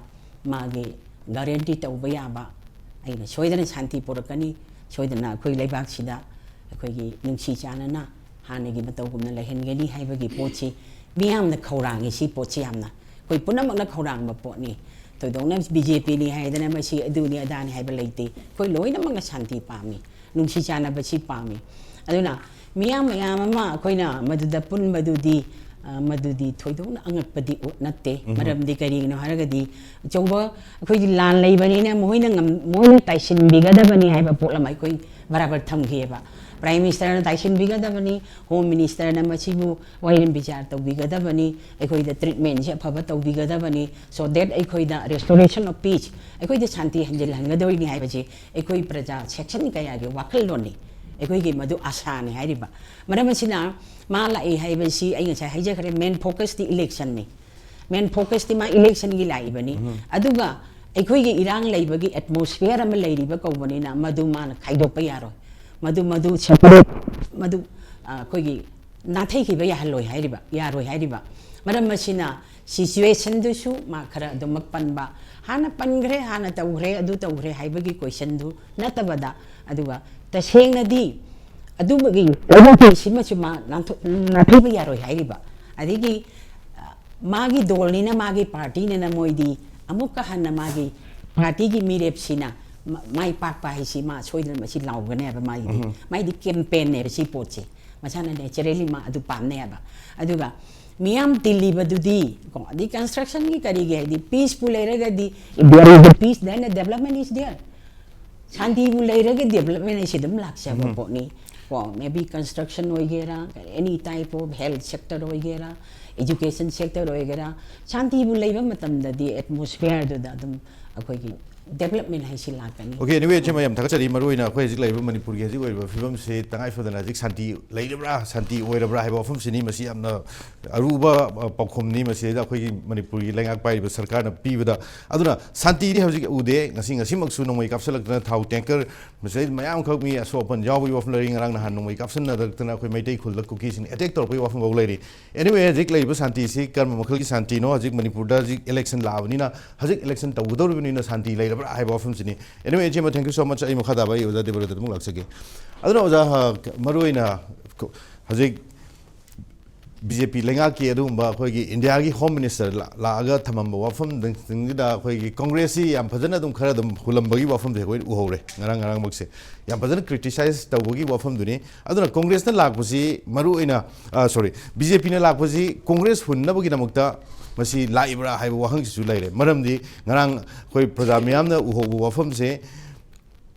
ꯃꯥꯒꯤ ꯒꯥꯔꯦꯟꯇꯤ ꯇꯧꯕ ꯌꯥꯕ, ꯑꯩꯅ ꯁꯣꯏꯗꯅ ꯁꯥꯟꯇꯤ ꯄꯨꯔꯛꯀꯅꯤ, ꯁꯣꯏꯗꯅ ꯑꯩꯈꯣꯏ ꯂꯩꯕꯥꯛꯁꯤꯗ ꯑꯩꯈꯣꯏꯒꯤ ꯅꯨꯡꯁꯤ ꯆꯥꯟꯅꯅ ꯍꯥꯟꯅꯒꯤ ꯃꯇꯧꯒꯨꯝꯅ ꯂꯩꯍꯟꯒꯅꯤ ꯍꯥꯏꯕꯒꯤ ꯄꯣꯠꯁꯤ ꯃꯤꯌꯥꯝꯅ ꯈꯧꯔꯥꯡꯉꯤ꯫ ꯁꯤ ꯄꯣꯠꯁꯤ ꯌꯥꯝꯅ ꯑꯩꯈꯣꯏ ꯄꯨꯝꯅꯃꯛꯅ ꯈꯧꯔꯥꯡꯕ ꯄꯣꯠꯅꯤ꯫ ꯊꯣꯏꯗꯣꯛꯅ ꯕꯤ ꯖꯦ ꯄꯤꯅꯤ ꯍꯥꯏꯗꯅ ꯃꯁꯤ ꯑꯗꯨꯅꯤ ꯑꯗꯥꯅꯤ ꯍꯥꯏꯕ ꯂꯩꯇꯦ꯫ ꯑꯩꯈꯣꯏ ꯂꯣꯏꯅꯃꯛꯅ ꯁꯥꯟꯇꯤ ꯄꯥꯝꯃꯤ, ꯅꯨꯡꯁꯤ ꯆꯥꯟꯅꯕꯁꯤ ꯄꯥꯝꯃꯤ꯫ ꯑꯗꯨꯅ ꯃꯤꯌꯥꯝ ꯃꯌꯥꯝ ꯑꯃ ꯑꯩꯈꯣꯏꯅ ꯃꯗꯨꯗ ꯄꯨꯟꯕꯗꯨꯗꯤ ꯑ, ꯃꯗꯨꯗꯤ ꯊꯣꯏꯗꯣꯛꯅ ꯑꯉꯛꯄꯗꯤ ꯎ- ꯅꯠꯇꯦ꯫ ꯃꯔꯝꯗꯤ ꯀꯔꯤꯒꯤꯅꯣ ꯍꯥꯏꯔꯒꯗꯤ ꯑꯆꯧꯕ ꯑꯩꯈꯣꯏꯗꯤ ꯂꯥꯟ ꯂꯩꯕꯅꯤꯅ ꯃꯈꯣꯏꯅ ꯉꯝ- ꯃꯈꯣꯏꯅ ꯇꯥꯏꯁꯤꯟꯕꯤꯒꯗꯕꯅꯤ ꯍꯥꯏꯕ ꯄꯣꯠ ꯑꯃ ꯑꯩꯈꯣꯏ ꯕꯔꯥꯕꯔ ꯊꯝꯈꯤꯑꯕ꯫ ꯄ꯭ꯔꯥꯏꯝ ꯃꯤꯅꯤꯁꯇꯔꯅ ꯇꯥꯏꯁꯤꯟꯕꯤꯒꯗꯕꯅꯤ, ꯍꯣꯝ ꯃꯤꯅꯤꯁꯇꯔꯅ ꯃꯁꯤꯕꯨ ꯋꯥꯌꯦꯜ ꯕꯤꯆꯥꯔ ꯇꯧꯕꯤꯒꯗꯕꯅꯤ, ꯑꯩꯈꯣꯏꯗ ꯇ꯭ꯔꯤꯠꯃꯦꯟꯁꯦ ꯑꯐꯕ ꯇꯧꯕꯤꯒꯗꯕꯅꯤ, so that ꯑꯩꯈꯣꯏꯗ restoration of peace, ꯑꯩꯈꯣꯏꯗ ꯁꯥꯟꯇꯤ ꯍꯟꯖꯤꯜꯍꯟꯒꯗꯧꯔꯤꯅꯤ ꯍꯥꯏꯕꯁꯦ ꯑꯩꯈꯣꯏ ꯄ꯭ꯔꯖꯥ ꯁꯦꯛꯁꯟ ꯀꯌꯥꯒꯤ ꯋꯥꯈꯜꯂꯣꯟꯅꯤ꯫ ꯑꯩꯈꯣꯏꯒꯤ ꯃꯗꯨ ꯑꯥꯁꯥꯅꯤ ꯍꯥꯏꯔꯤꯕ꯫ ꯃꯔꯝ ꯑꯁꯤꯅ ꯃꯥ ꯂꯥꯛꯏ ꯍꯥꯏꯕꯁꯤ ꯑꯩ ꯉꯁꯥꯏ ꯍꯥꯏꯖꯈ꯭ꯔꯦ, ꯃꯦꯟ ꯐꯣꯀꯁꯇꯤ ꯏꯂꯦꯛꯁꯟꯅꯤ꯫ ꯃꯦꯟ ꯐꯣꯀꯁꯇꯤ ꯃꯥ ꯏꯂꯦꯛꯁꯟꯒꯤ ꯂꯥꯛꯏꯕꯅꯤ꯫ ꯑꯗꯨꯒ ꯑꯩꯈꯣꯏꯒꯤ ꯏꯔꯥꯡ ꯂꯩꯕꯒꯤ ꯑꯦꯠꯃꯣꯁꯐꯤꯌꯔ ꯑꯃ ꯂꯩꯔꯤꯕ ꯀꯧꯕꯅꯤꯅ ꯃꯗꯨ ꯃꯥꯅ ꯈꯥꯏꯗꯣꯛꯄ ꯌꯥꯔꯣꯏ꯫ ꯃꯗꯨ ꯃꯗꯨ ꯁꯦꯄꯔꯦꯠ ꯃꯗꯨ ꯑ, ꯑꯩꯈꯣꯏꯒꯤ ꯅꯥꯊꯩꯈꯤꯕ ꯌꯥꯍꯜꯂꯣꯏ ꯍꯥꯏꯔꯤꯕ, ꯌꯥꯔꯣꯏ ꯍꯥꯏꯔꯤꯕ꯫ ꯃꯔꯝ ꯑꯁꯤꯅ ꯁꯤꯆꯨꯋꯦꯁꯟꯗꯨꯁꯨ ꯃꯥ ꯈꯔ ꯑꯗꯨꯃꯛ ꯄꯟꯕ, ꯍꯥꯟꯅ ꯄꯟꯈ꯭ꯔꯦ, ꯍꯥꯟꯅ ꯇꯧꯈ꯭ꯔꯦ, ꯑꯗꯨ ꯇꯧꯈ꯭ꯔꯦ ꯍꯥꯏꯕꯒꯤ ꯀꯣꯏꯁꯟꯗꯨ ꯅꯠꯇꯕꯗ, ꯑꯗꯨꯒ ꯇꯁꯦꯡꯅꯗꯤ ꯑꯗꯨꯒꯤ ꯂꯩꯕꯥꯛꯀꯤ ꯁꯤꯃꯁꯨ ꯃꯥ ꯅꯥꯟꯊꯣꯛ- ꯅꯥꯊꯩꯕ ꯌꯥꯔꯣꯏ ꯍꯥꯏꯔꯤꯕ꯫ ꯑꯗꯒꯤ ꯑ, ꯃꯥꯒꯤ ꯗꯣꯜꯅꯤꯅ, ꯃꯥꯒꯤ ꯄꯥꯔꯇꯤꯅꯤꯅ ꯃꯣꯏꯗꯤ ꯑꯃꯨꯛꯀ ꯍꯟꯅ ꯃꯥꯒꯤ ꯄꯥꯔꯇꯤꯒꯤ ꯃꯤꯔꯦꯞꯁꯤꯅ ꯃ- ꯃꯥꯏ ꯄꯥꯛꯄ ꯍꯥꯏꯁꯤ ꯃꯥ ꯁꯣꯏꯗꯅ ꯃꯁꯤ ꯂꯥꯎꯒꯅꯦꯕ ꯃꯥꯒꯤꯗꯤ꯫ ꯃꯥꯏꯗꯤ ꯀꯦꯝꯄꯦꯟꯅꯦꯕ ꯁꯤ ꯄꯣꯠꯁꯦ꯫ ꯃꯁꯥꯅ naturally ꯃꯥ ꯑꯗꯨ ꯄꯥꯝꯅꯦꯕ꯫ ꯑꯗꯨꯒ ꯃꯤꯌꯥꯝ ꯇꯤꯜꯂꯤꯕꯗꯨꯗꯤ ꯀꯣ, ꯑꯗꯩ constructionꯒꯤ ꯀꯔꯤꯒꯤ ꯍꯥꯏꯗꯤ peaceꯄꯨ ꯂꯩꯔꯒꯗꯤ, if there is a peace, then the development is there. ꯁꯥꯟꯇꯤꯕꯨ ꯂꯩꯔꯒ development ꯍꯥꯏꯁꯤ ꯑꯗꯨꯝ ꯂꯥꯛꯆꯕ ꯄꯣꯠꯅꯤ꯫ ꯀꯣ, maybe construction ꯑꯣꯏꯒꯦꯔꯥ, any type of health sector ꯑꯣꯏꯒꯦꯔꯥ, education sector ꯑꯣꯏꯒꯦꯔꯥ, ꯁꯥꯟꯇꯤꯕꯨ ꯂꯩꯕ ꯃꯇꯝꯗꯗꯤ atmosphereꯗꯨꯗ ꯑꯗꯨꯝ ꯑꯩꯈꯣꯏꯒꯤ development ꯍꯥꯏꯁꯤ ꯂꯥꯛꯀꯅꯤ꯫ Okay, anyway, ꯏꯆꯦꯃ, ꯌꯥꯝ ꯊꯥꯒꯠꯆꯔꯤ꯫ ꯃꯔꯨꯑꯣꯏꯅ ꯑꯩꯈꯣꯏ ꯍꯧꯖꯤꯛ ꯂꯩꯔꯤꯕ ꯃꯅꯤꯄꯨꯔꯒꯤ ꯍꯧꯖꯤꯛ ꯑꯣꯏꯔꯤꯕ ꯐꯤꯕꯝꯁꯦ ꯇꯉꯥꯏ ꯐꯗꯅ ꯍꯧꯖꯤꯛ ꯁꯥꯟꯇꯤ ꯂꯩꯔꯕ꯭ꯔꯥ, ꯁꯥꯟꯇꯤ ꯑꯣꯏꯔꯕ꯭ꯔꯥ ꯍꯥꯏꯕ ꯋꯥꯐꯝꯁꯤꯅꯤ꯫ ꯃꯁꯤ ꯌꯥꯝꯅ ꯑꯔꯨꯕ, ꯑ, ꯄꯥꯎꯈꯨꯝꯅꯤ꯫ ꯃꯁꯤꯗꯩꯗ ꯑꯩꯈꯣꯏꯒꯤ ꯃꯅꯤꯄꯨꯔꯒꯤ ꯂꯩꯉꯥꯛ ꯄꯥꯏꯔꯤꯕ ꯁꯔꯀꯥꯔꯅ ꯄꯤꯕꯗ꯫ ꯑꯗꯨꯅ ꯁꯥꯟꯇꯤꯗꯤ ꯍꯧꯖꯤꯛ ꯎꯗꯦ꯫ ꯉꯁꯤ, ꯉꯁꯤꯃꯛꯁꯨ ꯅꯣꯡꯃꯩ ꯀꯥꯞꯁꯤꯜꯂꯛꯇꯅ ꯊꯥꯎ tanker ꯃꯁꯤꯗꯩ ꯃꯌꯥꯝꯈꯛ ꯃꯤ ꯑꯁꯣꯛ ꯑꯄꯟ ꯌꯥꯎꯕꯒꯤ ꯋꯥꯐꯝ ꯂꯩꯔꯤ꯫ ꯉꯔꯥꯡ ꯅꯍꯥꯟ ꯅꯣꯡꯃꯩ ꯀꯥꯞꯁꯤꯟꯅꯗꯅ ꯑꯩꯈꯣꯏ ꯃꯩꯇꯩ ꯈꯨꯜꯗ ꯀꯨꯀꯤꯁꯤꯡ attack ꯇꯧꯔꯛꯄꯒꯤ ꯋꯥꯐꯝ ꯐꯥꯎ ꯂꯩꯔꯤ꯫ Anyway, ꯍꯧꯖꯤꯛ ꯂꯩꯔꯤꯕ ꯁꯥꯟꯇꯤꯁꯤ ꯀꯔꯝꯕ ꯃꯈꯜꯒꯤ ꯁꯥꯟꯇꯤꯅꯣ? ꯍꯧꯖꯤꯛ ꯃꯅꯤꯄꯨꯔꯗ ꯍꯧꯖꯤꯛ election ꯂꯥꯛꯑꯕꯅꯤꯅ, ꯍꯧꯖꯤꯛ election ꯇꯧꯒꯗꯧꯔꯤꯕꯅꯤꯅ ꯁꯥꯟꯇꯤ ꯂꯩꯔꯕ꯭ꯔꯥ ꯍꯥꯏꯕ ꯋꯥꯐꯝꯁꯤꯅꯤ꯫ Anyway, ꯏꯆꯦꯃ, thank you so much꯫ ꯑꯩ ꯃꯈꯥ ꯇꯥꯕ ꯑꯩ ꯑꯣꯖꯥ ꯗꯦꯕꯔꯠꯇ ꯑꯃꯨꯛ ꯂꯥꯛꯆꯒꯦ꯫ ꯑꯗꯨꯅ ꯑꯣꯖꯥ, ꯍ, ꯃꯔꯨꯑꯣꯏꯅ ꯍꯧꯖꯤꯛ BJP ꯂꯩꯉꯥꯛꯀꯤ ꯑꯗꯨꯒꯨꯝꯕ ꯑꯩꯈꯣꯏꯒꯤ ꯏꯟꯗꯤꯌꯥꯒꯤ Home Minister ꯂꯥ-, ꯂꯥꯛꯑꯒ ꯊꯝꯃꯝꯕ ꯋꯥꯐꯝꯁꯤꯡꯁꯤꯗ ꯑꯩꯈꯣꯏꯒꯤ ꯀꯪꯒ꯭ꯔꯦꯁꯁꯤ ꯌꯥꯝ ꯐꯖꯅ ꯑꯗꯨꯝ ꯈꯔ ꯑꯗꯨꯝ ꯍꯨꯜꯂꯝꯕꯒꯤ ꯋꯥꯐꯝꯁꯦ ꯑꯩꯈꯣꯏ ꯎꯍꯧꯔꯦ ꯉꯔꯥꯡ, ꯉꯔꯥꯡꯃꯛꯁꯦ꯫ ꯌꯥꯝ ꯐꯖꯅ criticize ꯇꯧꯕꯒꯤ ꯋꯥꯐꯝꯗꯨꯅꯤ꯫ ꯑꯗꯨꯅ ꯀꯪꯒ꯭ꯔꯦꯁꯅ ꯂꯥꯛꯄꯁꯤ ꯃꯔꯨꯑꯣꯏꯅ, ꯑ, sorry, BJPꯅ ꯂꯥꯛꯄꯁꯤ ꯀꯪꯒ꯭ꯔꯦꯁ ꯍꯨꯟꯅꯕꯒꯤꯗꯃꯛꯇ ꯃꯁꯤ ꯂꯥꯛꯏꯕ꯭ꯔꯥ ꯍꯥꯏꯕ ꯋꯥꯍꯪꯁꯤꯁꯨ ꯂꯩꯔꯦ꯫ ꯃꯔꯝꯗꯤ ꯉꯔꯥꯡ ꯑꯩꯈꯣꯏ ꯄ꯭ꯔꯖꯥ ꯃꯤꯌꯥꯝꯅ ꯎꯍꯧꯕ ꯋꯥꯐꯝꯁꯦ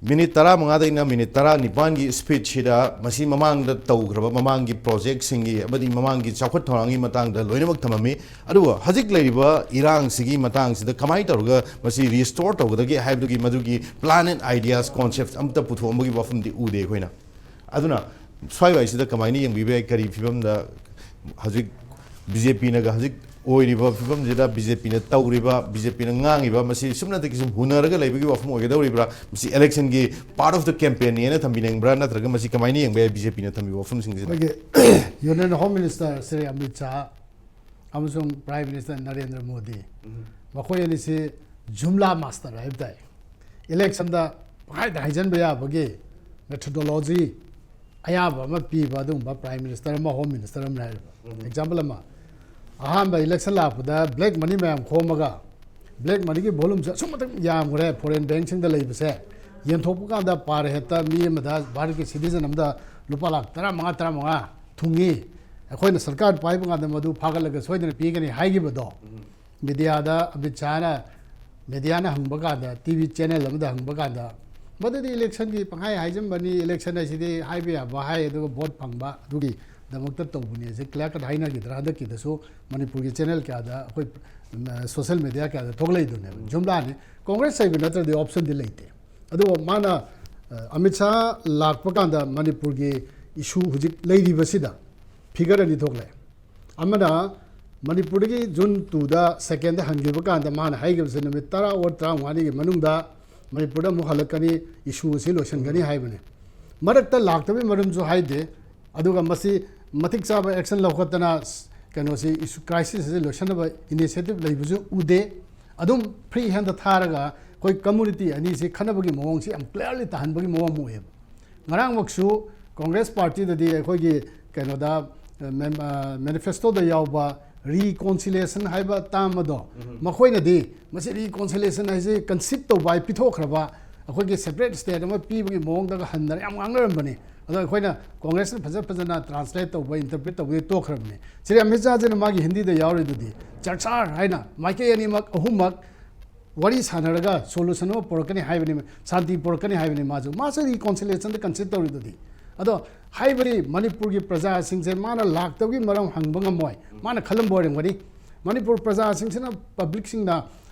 minute ꯇꯔꯥꯃꯉꯥꯗꯩꯅ minute ꯇꯔꯥꯅꯤꯄꯥꯟꯒꯤ speechꯁꯤꯗ ꯃꯁꯤ ꯃꯃꯥꯡꯗ ꯇꯧꯈ꯭ꯔꯕ ꯃꯃꯥꯡꯒꯤ projectꯁꯤꯡꯒꯤ ꯑꯃꯗꯤ ꯃꯃꯥꯡꯒꯤ ꯆꯥꯎꯈꯠ ꯊꯧꯔꯥꯡꯒꯤ ꯃꯇꯥꯡꯗ ꯂꯣꯏꯅꯃꯛ ꯊꯝꯃꯝꯃꯤ꯫ ꯑꯗꯨꯒ ꯍꯧꯖꯤꯛ ꯂꯩꯔꯤꯕ ꯏꯔꯥꯡꯁꯤꯒꯤ ꯃꯇꯥꯡꯁꯤꯗ ꯀꯃꯥꯏꯅ ꯇꯧꯔꯒ ꯃꯁꯤ restore ꯇꯧꯒꯗꯒꯦ ꯍꯥꯏꯕꯗꯨꯒꯤ ꯃꯗꯨꯒꯤ plan and ideas, concepts ꯑꯃꯠꯇ ꯄꯨꯊꯣꯛꯑꯝꯕꯒꯤ ꯋꯥꯐꯝꯗꯤ ꯎꯗꯦ ꯑꯩꯈꯣꯏꯅ꯫ ꯑꯗꯨꯅ ꯁ꯭ꯋꯥꯏꯋꯥꯏꯁꯤꯗ ꯀꯃꯥꯏꯅ ꯌꯦꯡꯕꯤꯕ ꯌꯥꯏ? ꯀꯔꯤ ꯐꯤꯕꯝꯗ ꯍꯧꯖꯤꯛ BJPꯅꯒ ꯍꯧꯖꯤꯛ ꯑꯣꯏꯔꯤꯕ ꯐꯤꯕꯝꯁꯤꯗ BJPꯅ ꯇꯧꯔꯤꯕ, BJPꯅ ꯉꯥꯡꯉꯤꯕ ꯃꯁꯤ ꯁꯨꯞꯅꯇꯒꯤ ꯁꯨꯝ ꯍꯨꯟꯅꯔꯒ ꯂꯩꯕꯒꯤ ꯋꯥꯐꯝ ꯑꯣꯏꯒꯗꯧꯔꯤꯕ꯭ꯔꯥ? ꯃꯁꯤ electionꯒꯤ part of the campaignꯅꯦꯅ ꯊꯝꯕꯤꯅꯤꯡꯕ꯭ꯔꯥ? ꯅꯠꯇ꯭ꯔꯒ ꯃꯁꯤ ꯀꯃꯥꯏꯅ ꯌꯦꯡꯕ ꯌꯥꯏ BJPꯅ ꯊꯝꯕꯤꯕ ꯋꯥꯐꯝꯁꯤꯡꯁꯤꯗ? ꯑꯩꯈꯣꯏꯒꯤ Union Home Minister Shri Amit Shah ꯑꯃꯁꯨꯡ Prime Minister ꯅꯔꯦꯟꯗ꯭ꯔ ꯃꯣꯗꯤ, ꯃꯈꯣꯏ ꯑꯅꯤꯁꯤ ꯖꯨꯝꯂꯥ master ꯍꯥꯏꯕ ꯇꯥꯏ꯫ Electionꯗ ꯄꯪꯍꯥꯏꯗ ꯍꯥꯏꯖꯟꯕ ꯌꯥꯕꯒꯤ methodology ꯑꯌꯥꯕ ꯑꯃ ꯄꯤꯕ ꯑꯗꯨꯒꯨꯝꯕ Prime Minister ꯑꯃ, Home Minister ꯑꯃ ꯍꯥꯏꯔꯤꯕ꯫ Example ꯑꯃ, ꯑꯍꯥꯟꯕ election ꯂꯥꯛꯄꯗ black money ꯃꯌꯥꯝ ꯈꯣꯝꯃꯒ ꯕ꯭ꯂꯦꯛ ꯃꯅꯤꯒꯤ ꯚꯣꯂꯨꯝꯁꯦ ꯑꯁꯨꯛ ꯃꯇꯤꯛ ꯌꯥꯝꯈ꯭ꯔꯦ, ꯐꯣꯔꯦꯟ ꯕꯦꯡꯁꯤꯡꯗ ꯂꯩꯕꯁꯦ꯫ ꯌꯦꯟꯊꯣꯛꯄ ꯀꯥꯟꯗ per headꯇ ꯃꯤ ꯑꯃꯗ ꯚꯥꯔꯠꯀꯤ citizen ꯑꯃꯗ ꯂꯨꯄꯥ ꯂꯥꯛ ꯇꯔꯥꯃꯉꯥ, ꯇꯔꯥꯃꯉꯥ ꯊꯨꯡꯉꯤ꯫ ꯑꯩꯈꯣꯏꯅ ꯁꯔꯀꯥꯔ ꯄꯥꯏꯕ ꯀꯥꯟꯗ ꯃꯗꯨ ꯐꯥꯒꯠꯂꯒ ꯁꯣꯏꯗꯅ ꯄꯤꯒꯅꯤ ꯍꯥꯏꯈꯤꯕꯗꯣ꯫ ꯃꯦꯗꯤꯌꯥꯗ ꯑꯃꯤꯠ ꯁꯥꯍꯅ, ꯃꯦꯗꯤꯌꯥꯅ ꯍꯪꯕ ꯀꯥꯟꯗ, ꯇꯤ ꯚꯤ ꯆꯦꯅꯦꯜ ꯑꯃꯗ ꯍꯪꯕ ꯀꯥꯟꯗ, ꯃꯗꯨꯗꯤ ꯏꯂꯦꯛꯁꯟꯒꯤ ꯄꯪꯍꯥꯏ ꯍꯥꯏꯖꯟꯕꯅꯤ, ꯏꯂꯦꯛꯁꯟ ꯍꯥꯏꯁꯤꯗꯤ ꯍꯥꯏꯕ ꯌꯥꯕ ꯍꯥꯏ, ꯑꯗꯨꯒ ꯚꯣꯠ ꯐꯪꯕ ꯑꯗꯨꯒꯤꯗꯃꯛꯇ ꯇꯧꯕꯅꯤ꯫ ꯑꯁꯤ ꯀ꯭ꯂꯤꯌꯥꯔ ꯀꯠ ꯍꯥꯏꯅꯈꯤꯗ꯭ꯔꯥ? ꯍꯟꯗꯛꯀꯤꯗꯁꯨ ꯃꯅꯤꯄꯨꯔꯒꯤ ꯆꯦꯅꯦꯜ ꯀꯌꯥꯗ, ꯑꯩꯈꯣꯏ, ꯎꯝ, ꯁꯣꯁꯦꯜ ꯃꯦꯗꯤꯌꯥ ꯀꯌꯥꯗ ꯊꯣꯛꯂꯛꯏꯗꯨꯅꯦꯕ꯫ ꯖꯨꯝꯂꯥꯅꯤ꯫ ꯀꯣꯡꯒ꯭ꯔꯦꯁ ꯂꯩꯕ ꯅꯠꯇ꯭ꯔꯗꯤ ꯑꯣꯞꯁꯟꯗꯤ ꯂꯩꯇꯦ꯫ ꯑꯗꯨꯒ ꯃꯥꯅ, ꯑ, ꯑꯃꯤꯠ ꯁꯥꯍ ꯂꯥꯛꯄ ꯀꯥꯟꯗ ꯃꯅꯤꯄꯨꯔꯒꯤ ꯏꯁꯨ ꯍꯧꯖꯤꯛ ꯂꯩꯔꯤꯕꯁꯤꯗ ꯐꯤꯒꯔ ꯑꯅꯤ ꯊꯣꯛꯂꯦ꯫ ꯑꯃꯅ ꯃꯅꯤꯄꯨꯔꯗꯒꯤ ꯖꯨꯟ ꯇꯨꯗ ꯁꯦꯀꯦꯟꯗ ꯍꯟꯈꯤꯕ ꯀꯥꯟꯗ ꯃꯥꯅ ꯍꯥꯏꯈꯤꯕꯁꯦ ꯅꯨꯃꯤꯠ ꯇꯔꯥ ꯑꯣꯔ ꯇꯔꯥꯃꯉꯥꯅꯤꯒꯤ ꯃꯅꯨꯡꯗ ꯃꯅꯤꯄꯨꯔꯗ ꯑꯃꯨꯛ ꯍꯜꯂꯛꯀꯅꯤ, ꯏꯁꯨ ꯑꯁꯤ ꯂꯣꯏꯁꯤꯟꯒꯅꯤ ꯍꯥꯏꯕꯅꯤ꯫ ꯃꯔꯛꯇ ꯂꯥꯛꯇꯕꯒꯤ ꯃꯔꯝꯁꯨ ꯍꯥꯏꯗꯦ꯫ ꯑꯗꯨꯒ ꯃꯁꯤ ꯃꯇꯤꯛ ꯆꯥꯕ action ꯂꯧꯈꯠꯇꯅ ꯀꯩꯅꯣꯁꯤ, issue, crisis ꯑꯁꯤ ꯂꯣꯏꯁꯤꯟꯅꯕ initiative ꯂꯩꯕꯁꯨ ꯎꯗꯦ꯫ ꯑꯗꯨꯝ free handꯗ ꯊꯥꯔꯒ ꯑꯩꯈꯣꯏ community ꯑꯅꯤꯁꯤ ꯈꯠꯅꯕꯒꯤ ꯃꯑꯣꯡꯁꯤ ꯌꯥꯝ clearly ꯇꯥꯍꯟꯕꯒꯤ ꯃꯑꯣꯡ ꯑꯃ ꯎꯏꯌꯦꯕ꯫ ꯉꯔꯥꯡꯃꯛꯁꯨ ꯀꯣꯡꯒ꯭ꯔꯦꯁ ꯄꯥꯔꯇꯤꯗꯗꯤ ꯑꯩꯈꯣꯏꯒꯤ ꯀꯩꯅꯣꯗ, ꯑ, ꯃꯦꯝ-, ꯑ, ꯃꯦꯅꯤꯐꯦꯁꯇꯣꯗ ꯌꯥꯎꯕ reconciliation ꯍꯥꯏꯕ term ꯑꯗꯣ, ꯃꯈꯣꯏꯅꯗꯤ ꯃꯁꯤ reconciliation ꯍꯥꯏꯁꯤ concede ꯇꯧꯕ ꯍꯥꯏ ꯄꯤꯊꯣꯛꯈ꯭ꯔꯕ, ꯑꯩꯈꯣꯏꯒꯤ separate state ꯑꯃ ꯄꯤꯕꯒꯤ ꯃꯑꯣꯡꯗꯒ ꯍꯟꯗꯅ ꯌꯥꯝ ꯉꯥꯡꯅꯔꯝꯕꯅꯤ꯫ ꯑꯗꯣ ꯑꯩꯈꯣꯏꯅ ꯀꯣꯡꯒ꯭ꯔꯦꯁꯅ ꯐꯖ ꯐꯖꯅ translate ꯇꯧꯕ, interpret ꯇꯧꯕꯗꯤ ꯇꯣꯛꯈ꯭ꯔꯕꯅꯤ꯫ ꯁ꯭ꯔꯤ ꯑꯃꯤꯠ ꯁꯥꯍꯖꯤꯅ ꯃꯥꯒꯤ ꯍꯤꯟꯗꯤꯗ ꯌꯥꯎꯔꯤꯗꯨꯗꯤ, ꯆꯔꯆꯥꯔ ꯍꯥꯏꯅ ꯃꯥꯏꯀꯩ ꯑꯅꯤꯃꯛ, ꯑꯍꯨꯝꯃꯛ ꯋꯥꯔꯤ ꯁꯥꯟꯅꯔꯒ solution ꯑꯃ ꯄꯨꯔꯛꯀꯅꯤ ꯍꯥꯏꯕꯅꯤ, ꯁꯥꯟꯇꯤ ꯄꯨꯔꯛꯀꯅꯤ ꯍꯥꯏꯕꯅꯤ꯫ ꯃꯥꯁꯨ, ꯃꯥꯁꯨ reconciliationꯗ concede ꯇꯧꯔꯤꯗꯨꯗꯤ꯫ ꯑꯗꯣ ꯍꯥꯏꯕꯗꯤ ꯃꯅꯤꯄꯨꯔꯒꯤ ꯄ꯭ꯔꯖꯥꯁꯤꯡꯁꯦ ꯃꯥꯅ ꯂꯥꯛꯇꯕꯒꯤ ꯃꯔꯝ ꯍꯪꯕ ꯉꯝꯃꯣꯏ, ꯃꯥꯅ ꯈꯜꯂꯝꯕ ꯑꯣꯏꯔꯝꯒꯅꯤ꯫ ꯃꯅꯤꯄꯨꯔ ꯄ꯭ꯔꯖꯥꯁꯤꯡꯁꯤꯅ, publicꯁꯤꯡꯅ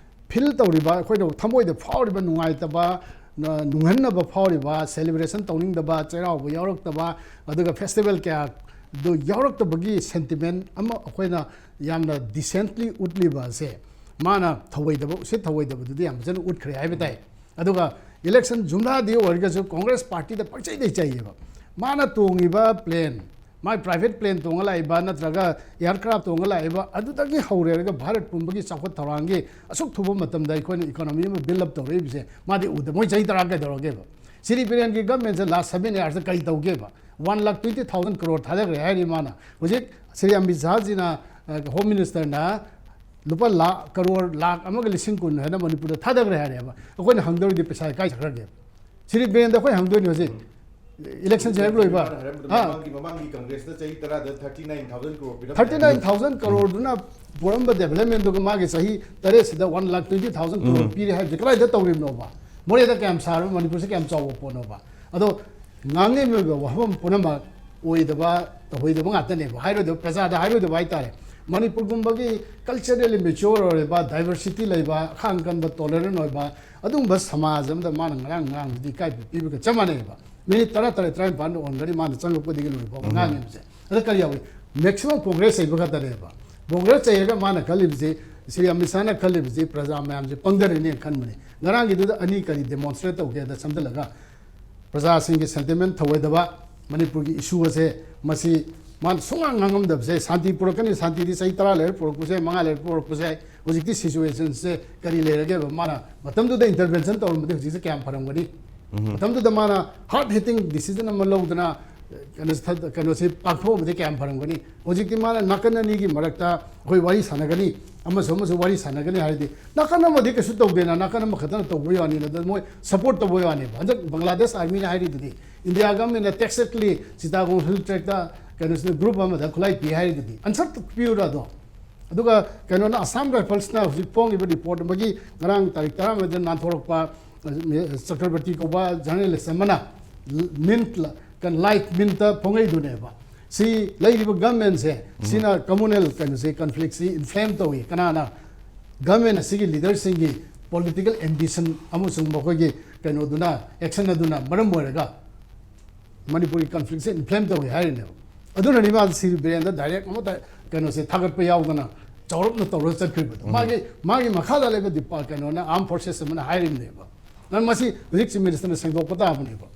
feel ꯇꯧꯔꯤꯕ, ꯑꯩꯈꯣꯏꯅ ꯊꯃꯣꯏꯗ ꯐꯥꯎꯔꯤꯕ ꯅꯨꯡꯉꯥꯏꯇꯕ, ꯅ-, ꯅꯨꯡꯍꯟꯅꯕ ꯐꯥꯎꯔꯤꯕ, celebration ꯇꯧꯅꯤꯡꯗꯕ, ꯆꯩꯔꯥꯎꯕ ꯌꯥꯎꯔꯛꯇꯕ, ꯑꯗꯨꯒ festival ꯀꯌꯥꯗꯨ ꯌꯥꯎꯔꯛꯇꯕꯒꯤ sentiment ꯑꯃ ꯑꯩꯈꯣꯏꯅ ꯌꯥꯝꯅ decently ꯎꯠꯂꯤꯕ ꯑꯁꯦ ꯃꯥꯅ ꯊꯧꯑꯣꯏꯗꯕ, ꯎꯁꯤꯠ ꯊꯧꯑꯣꯏꯗꯕꯗꯨꯗꯤ ꯌꯥꯝ ꯐꯖꯅ ꯎꯠꯈ꯭ꯔꯦ ꯍꯥꯏꯕ ꯇꯥꯏ꯫ ꯑꯗꯨꯒ election ꯖꯨꯝꯂꯥꯗꯤ ꯑꯣꯏꯔꯒꯁꯨ ꯀꯣꯡꯒ꯭ꯔꯦꯁ ꯄꯥꯔꯇꯤꯗ ꯄꯪꯆꯩꯗ ꯆꯩꯌꯦꯕ꯫ ꯃꯥꯅ ꯇꯣꯡꯉꯤꯕ plane, ꯃꯥꯏ private plane ꯇꯣꯡꯉ ꯂꯥꯛꯏꯕ ꯅꯠꯇ꯭ꯔꯒ aircraft ꯇꯣꯡꯉ ꯂꯥꯛꯏꯕ, ꯑꯗꯨꯗꯒꯤ ꯍꯧꯔꯦꯔꯒ ꯚꯥꯔꯠ ꯄꯨꯝꯕꯒꯤ ꯆꯥꯎꯈꯠ ꯊꯧꯔꯥꯡꯒꯤ ꯑꯁꯨꯛ ꯊꯨꯕ ꯃꯇꯝꯗ ꯑꯩꯈꯣꯏꯅ economy ꯑꯃ build up ꯇꯧꯔꯛꯏꯕꯁꯦ ꯃꯥꯗꯤ ꯎꯗ꯫ ꯃꯣꯏ ꯆꯍꯤ ꯇꯔꯥ ꯀꯩꯗꯧꯔꯒꯦꯕ? ꯁ꯭ꯔꯤ ꯕꯤꯔꯦꯟꯒꯤ governmentꯁꯦ last seven yearsꯇ ꯀꯔꯤ ꯇꯧꯒꯦꯕ? One lakh twenty thousand crore ꯊꯥꯗꯈ꯭ꯔꯦ ꯍꯥꯏꯔꯤ ꯃꯥꯅ꯫ ꯍꯧꯖꯤꯛ ꯁ꯭ꯔꯤ ꯑꯃꯤꯠ ꯁꯥꯍꯖꯤꯅ, ꯑ, Home Ministerꯅ ꯂꯨꯄꯥ ꯂꯥꯈ, ꯀꯔꯣꯔ ꯂꯥꯈ ꯑꯃꯒ ꯂꯤꯁꯤꯡ ꯀꯨꯟ ꯍꯥꯏꯅ ꯃꯅꯤꯄꯨꯔꯗ ꯊꯥꯗꯈ꯭ꯔꯦ ꯍꯥꯏꯔꯦꯕ꯫ ꯑꯩꯈꯣꯏꯅ ꯍꯪꯗꯧꯔꯤꯗꯤ ꯄꯩꯁꯥ ꯀꯥꯏ ꯆꯠꯈ꯭ꯔꯒꯦ? ꯁꯤꯗꯤ ꯕꯤꯔꯦꯟꯗ ꯑꯩꯈꯣꯏ ꯍꯪꯗꯣꯏꯅꯤ ꯍꯧꯖꯤꯛ꯫ ꯏꯂꯦꯛꯁꯟꯁꯦ ꯍꯦꯛ ꯂꯣꯏꯕ꯫ ꯍꯥꯏꯔꯝꯕꯗꯣ, ꯍꯥ? ꯃꯃꯥꯡꯒꯤ, ꯃꯃꯥꯡꯒꯤ ꯀꯪꯒ꯭ꯔꯦꯁꯅ ꯆꯍꯤ ꯇꯔꯥꯗ thirty nine thousand crore ꯄꯤꯔꯝꯃꯦ꯫ Thirty nine thousand crore ꯗꯨꯅ ꯄꯨꯔꯝꯕ development ꯗꯨꯒ ꯃꯥꯒꯤ ꯆꯍꯤ ꯇꯔꯦꯠꯁꯤꯗ one lakh twenty thousand crore ꯎꯝ꯫ ꯄꯤꯔꯦ ꯍꯥꯏꯕꯁꯦ ꯀꯗꯥꯏꯗ ꯇꯧꯔꯤꯕꯅꯣꯕ? ꯃꯣꯔꯦꯗ ꯀꯌꯥꯝ ꯁꯥꯔꯕ, ꯃꯅꯤꯄꯨꯔꯁꯦ ꯀꯌꯥꯝ ꯆꯥꯎꯕ ꯄꯣꯠꯅꯣꯕ? ꯑꯗꯣ ꯉꯥꯡꯅꯔꯤꯕ ꯋꯥꯐꯝ ꯄꯨꯝꯅꯃꯛ ꯑꯣꯏꯗꯕ, ꯇꯧꯍꯩꯗꯕ ꯉꯥꯛꯇꯅꯦꯕ꯫ ꯍꯥꯏꯔꯣꯏꯗꯕ, ꯄ꯭ꯔꯖꯥꯗ ꯍꯥꯏꯔꯣꯏꯗꯕ ꯍꯥꯏꯇꯥꯔꯦ꯫ ꯃꯅꯤꯄꯨꯔꯒꯨꯝꯕꯒꯤ culturally mature ꯑꯣꯏꯔꯕ, diversity ꯂꯩꯕ, ꯑꯈꯥꯡ ꯀꯟꯕ, tolerant ꯑꯣꯏꯕ, ꯑꯗꯨꯒꯨꯝꯕ ꯁꯃꯥꯖ ꯑꯃꯗ ꯃꯥꯅ ꯉꯔꯥꯡ ꯉꯥꯡꯕꯗꯤ ꯏꯀꯥꯏ ꯄꯤꯕꯒ ꯆꯞ ꯃꯥꯟꯅꯩꯕ꯫ ꯃꯤꯅꯤꯠ ꯇꯔꯥ, ꯇꯔꯦꯠ, ꯇꯔꯥꯅꯤꯄꯥꯟꯗ ꯑꯣꯟꯒꯅꯤ ꯃꯥꯅ ꯆꯪꯉꯛꯄꯗꯒꯤ ꯂꯣꯏꯕ ꯐꯥꯎꯕ ꯎꯝ꯫ ꯉꯥꯡꯉꯤꯕꯁꯦ꯫ ꯑꯗ ꯀꯔꯤ ꯌꯥꯎꯏ? Maximum ꯄ꯭ꯔꯣꯒ꯭ꯔꯦꯁ ꯂꯩꯕ ꯈꯛꯇꯅꯦꯕ꯫ ꯄ꯭ꯔꯣꯒ꯭ꯔꯦꯁ ꯂꯩꯔꯒ ꯃꯥꯅ ꯈꯜꯂꯤꯕꯁꯤ, ꯁ꯭ꯔꯤ ꯑꯃꯤꯠ ꯁꯥꯍꯅ ꯈꯜꯂꯤꯕꯁꯤ ꯄ꯭ꯔꯖꯥ ꯃꯌꯥꯝꯁꯦ ꯄꯪꯊꯔꯦꯅꯦꯅ ꯈꯟꯕꯅꯦ꯫ ꯉꯔꯥꯡꯒꯤꯗꯨꯗ ꯑꯅꯤ ꯀꯔꯤ demonstrate ꯇꯧꯒꯦꯗ ꯁꯝꯖꯜꯂꯒ, ꯄ꯭ꯔꯖꯥꯁꯤꯡꯒꯤ sentiment ꯊꯧꯑꯣꯏꯗꯕ, ꯃꯅꯤꯄꯨꯔꯒꯤ issue ꯑꯁꯦ ꯃꯁꯤ ꯃꯥꯅ ꯁꯨꯡꯉꯥꯡ ꯉꯥꯡꯉꯝꯗꯕꯁꯦ, ꯁꯥꯟꯇꯤ ꯄꯨꯔꯛꯀꯅꯤ, ꯁꯥꯟꯇꯤꯗꯤ ꯆꯍꯤ ꯇꯔꯥ ꯂꯩꯔ ꯄꯨꯔꯛꯄꯁꯦ, ꯃꯉꯥ ꯂꯩꯔ ꯄꯨꯔꯛꯄꯁꯦ, ꯍꯧꯖꯤꯛꯇꯤ situationꯁꯦ ꯀꯔꯤ ꯂꯩꯔꯒꯦꯕ? ꯃꯥꯅ ꯃꯇꯝꯗꯨꯗ intervention ꯇꯧꯔꯝꯕꯗꯤ ꯍꯧꯖꯤꯛꯁꯦ ꯀꯌꯥꯝ ꯐꯔꯝꯒꯅꯤ? ꯎꯝ꯫ ꯃꯇꯝꯗꯨꯗ ꯃꯥꯅ hard hitting decision ꯑꯃ ꯂꯧꯗꯅ, ꯀꯩꯅꯣ, ꯊ-, ꯀꯩꯅꯣꯁꯤ ꯄꯥꯡꯊꯣꯛꯑꯝꯕꯗꯤ ꯀꯌꯥꯝ ꯐꯔꯝꯒꯅꯤ? ꯍꯧꯖꯤꯛꯇꯤ ꯃꯥꯅ ꯅꯥꯀꯟ ꯑꯅꯤꯒꯤ ꯃꯔꯛꯇ ꯑꯩꯈꯣꯏ ꯋꯥꯔꯤ ꯁꯥꯟꯅꯒꯅꯤ, ꯑꯃꯁꯨ ꯑꯃꯁꯨ ꯋꯥꯔꯤ ꯁꯥꯟꯅꯒꯅꯤ ꯍꯥꯏꯔꯗꯤ, ꯅꯥꯀꯟ ꯑꯃꯗꯤ ꯀꯩꯁꯨ ꯇꯧꯗꯦꯅ, ꯅꯥꯀꯟ ꯑꯃꯈꯛꯇꯅ ꯇꯧꯕ ꯋꯥꯅꯤꯅ, ꯑꯗ ꯃꯣꯏ support ꯇꯧꯕ ꯋꯥꯅꯦꯕ꯫ ꯍꯟꯗꯛ ꯕꯪꯒ꯭ꯂꯥꯗꯦꯁ armyꯅ ꯍꯥꯏꯔꯤꯗꯨꯗꯤ, India governmentꯅ tacitly ꯆꯤꯇꯥꯒꯣꯡ hill trackꯇ ꯀꯩꯅꯣꯁꯤꯗ group ꯑꯃꯗ ꯈꯨꯠꯂꯥꯏ ꯄꯤ ꯍꯥꯏꯔꯤꯗꯨꯗꯤ, answer ꯄꯤꯌꯨꯔ ꯑꯗꯣ? ꯑꯗꯨꯒ ꯀꯩꯅꯣꯅ, Assam Riflesꯅ ꯍꯧꯖꯤꯛ ꯐꯣꯡꯉꯤꯕ report ꯑꯃꯒꯤ, ꯉꯔꯥꯡ ꯇꯥꯔꯤꯛ ꯇꯔꯥꯃꯔꯤꯗ ꯅꯥꯟꯊꯣꯔꯛꯄ, ꯑ, ꯆꯀ꯭ꯔꯕꯔꯇꯤ ꯀꯧꯕ journalist ꯑꯃꯅ ꯃꯤꯟ, ꯀꯩꯅꯣ, ꯂꯥꯏꯠ ꯃꯤꯟꯇ ꯐꯣꯡꯉꯛꯏꯗꯨꯅꯦꯕ꯫ ꯁꯤ ꯂꯩꯔꯤꯕ governmentꯁꯦ, ꯎꯝ꯫ ꯁꯤꯅ communal ꯀꯩꯅꯣꯁꯦ, conflictꯁꯤ inflame ꯇꯧꯏ꯫ ꯀꯅꯥꯅ? Government ꯑꯁꯤꯒꯤ leaderꯁꯤꯡꯒꯤ political ambition ꯑꯃꯁꯨꯡ ꯃꯈꯣꯏꯒꯤ ꯀꯩꯅꯣꯗꯨꯅ, action ꯑꯗꯨꯅ ꯃꯔꯝ ꯑꯣꯏꯔꯒ ꯃꯅꯤꯄꯨꯔꯒꯤ conflictꯁꯦ inflame ꯇꯧꯏ ꯍꯥꯏꯔꯤꯅꯦꯕ꯫ ꯑꯗꯨꯅꯅꯤ ꯃꯥ ꯁꯤ ꯕꯤꯔꯦꯟꯗ direct ꯑꯃꯠꯇ ꯀꯩꯅꯣꯁꯦ ꯊꯥꯒꯠꯄ ꯌꯥꯎꯗꯅ ꯆꯥꯎꯔꯞꯅ ꯇꯧꯔꯒ ꯆꯠꯈ꯭ꯔꯤꯕꯗꯣ꯫ ꯎꯝ꯫ ꯃꯥꯒꯤ, ꯃꯥꯒꯤ ꯃꯈꯥꯗ ꯂꯩꯕ depa-, ꯀꯩꯅꯣꯅ, armed forces ꯑꯃꯅ ꯍꯥꯏꯔꯤꯕꯅꯦꯕ꯫ ꯅꯪ ꯃꯁꯤ ꯍꯧꯖꯤꯛ Chief Ministerꯅ ꯁꯦꯡꯗꯣꯛꯄ ꯇꯥꯕꯅꯦꯕ꯫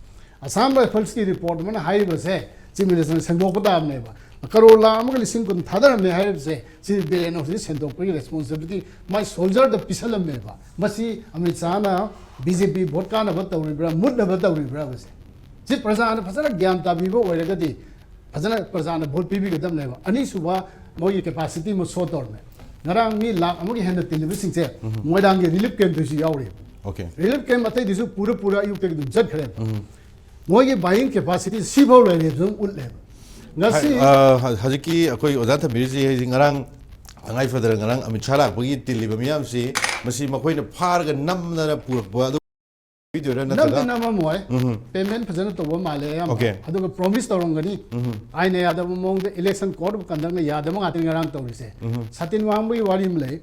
Assam Riflesꯀꯤ report ꯑꯃꯅ ꯍꯥꯏꯔꯤꯕꯁꯦ Chief Ministerꯅ ꯁꯦꯡꯗꯣꯛꯄ ꯇꯥꯕꯅꯦꯕ꯫ ꯀꯔꯣꯔ ꯂꯥꯈ ꯑꯃꯒ ꯂꯤꯁꯤꯡ ꯀꯨꯟ ꯊꯥꯗꯔꯝꯃꯦ ꯍꯥꯏꯔꯤꯕꯁꯦ, ꯁꯤ ꯕꯤꯔꯦꯟꯅ ꯍꯧꯖꯤꯛ ꯁꯦꯡꯗꯣꯛꯄꯒꯤ responsibility ꯃꯥꯏ soldierꯗ ꯄꯤꯁꯜꯂꯝꯃꯦꯕ꯫ ꯃꯁꯤ ꯑꯃꯤꯠ ꯁꯥꯍꯅ BJP vote ꯀꯥꯅꯕ ꯇꯧꯔꯤꯕ꯭ꯔꯥ, ꯃꯨꯠꯅꯕ ꯇꯧꯔꯤꯕ꯭ꯔꯥ ꯍꯥꯏꯕꯁꯦ꯫ ꯁꯤ ꯄ꯭ꯔꯖꯥꯅ ꯐꯖꯅ ꯒ꯭ꯌꯥꯟ ꯇꯥꯕꯤꯕ ꯑꯣꯏꯔꯒꯗꯤ ꯐꯖꯅ ꯄ꯭ꯔꯖꯥꯅ vote ꯄꯤꯕꯤꯒꯗꯕꯅꯦꯕ꯫ ꯑꯅꯤꯁꯨꯕ, ꯃꯣꯏꯒꯤ capacity ꯑꯃ show ꯇꯧꯔꯝꯃꯦ꯫ ꯉꯔꯥꯡ ꯃꯤ ꯂꯥꯛ ꯑꯃꯒꯤ ꯍꯦꯟꯅ ꯇꯤꯜꯂꯤꯕꯁꯤꯡꯁꯦ ꯃꯣꯏꯔꯥꯡꯒꯤ ꯔꯤꯂꯤꯐ ꯀꯦꯝꯞꯇꯁꯨ ꯌꯥꯎꯔꯤ꯫ ꯑꯣꯀꯦ꯫ ꯔꯤꯂꯤꯐ ꯀꯦꯝꯞ ꯑꯇꯩꯗꯨꯁꯨ ꯄꯨꯔ ꯄꯨꯔ ꯑꯌꯨꯛꯇꯒꯤ ꯑꯗꯨꯝ ꯆꯠꯈ꯭ꯔꯦꯕ꯫ ꯃꯣꯏꯒꯤ ꯕꯥꯏꯌꯤꯡ ꯀꯦꯄꯥꯁꯤꯇꯤ ꯁꯤꯐꯥꯎ ꯂꯩꯔꯦꯕ ꯑꯗꯨꯝ ꯎꯠꯂꯦꯕ꯫ ꯉꯁꯤ ꯑ, ꯍ- ꯍꯧꯖꯤꯛꯀꯤ ꯑꯩꯈꯣꯏ ꯑꯣꯖꯥ ꯊꯝꯕꯤꯔꯤꯁꯤ ꯍꯧꯖꯤꯛ ꯉꯔꯥꯡ ꯇꯉꯥꯏ ꯐꯗꯅ ꯉꯔꯥꯡ ꯑꯃꯤꯠ ꯁꯥꯍ ꯂꯥꯛꯄꯒꯤ ꯇꯤꯜꯂꯤꯕ ꯃꯤꯌꯥꯝꯁꯤ ꯃꯁꯤ ꯃꯈꯣꯏꯅ ꯐꯥꯔꯒ ꯅꯝꯗꯅ ꯄꯨꯔꯛꯄ ꯑꯗꯨ ꯑꯣꯏꯗꯣꯏꯔꯥ ꯅꯠꯇ꯭ꯔꯒ ꯅꯝꯗꯤ ꯅꯝꯃꯝꯃꯣꯏ꯫ ꯄꯦꯃꯦꯟ ꯐꯖꯅ ꯇꯧꯕ ꯃꯥꯜꯂꯦ ꯑꯌꯥꯝꯕ꯫ ꯑꯣꯀꯦ꯫ ꯑꯗꯨꯒ ꯄ꯭ꯔꯣꯃꯤꯁ ꯇꯧꯔꯝꯒꯅꯤ꯫ ꯑꯥꯏꯟꯅ ꯌꯥꯗꯕ ꯃꯑꯣꯡꯗ, ꯏꯂꯦꯛꯁꯟ ꯀꯣꯗ ꯑꯣꯐ ꯀꯟꯗꯛꯅ ꯌꯥꯗꯕ ꯉꯥꯛꯇꯅꯤ ꯉꯔꯥꯡ ꯇꯧꯔꯤꯁꯦ꯫ ꯁꯥꯇꯤꯟ ꯋꯥꯡꯕꯒꯤ ꯋꯥꯔꯤ ꯑꯃ ꯂꯩ꯫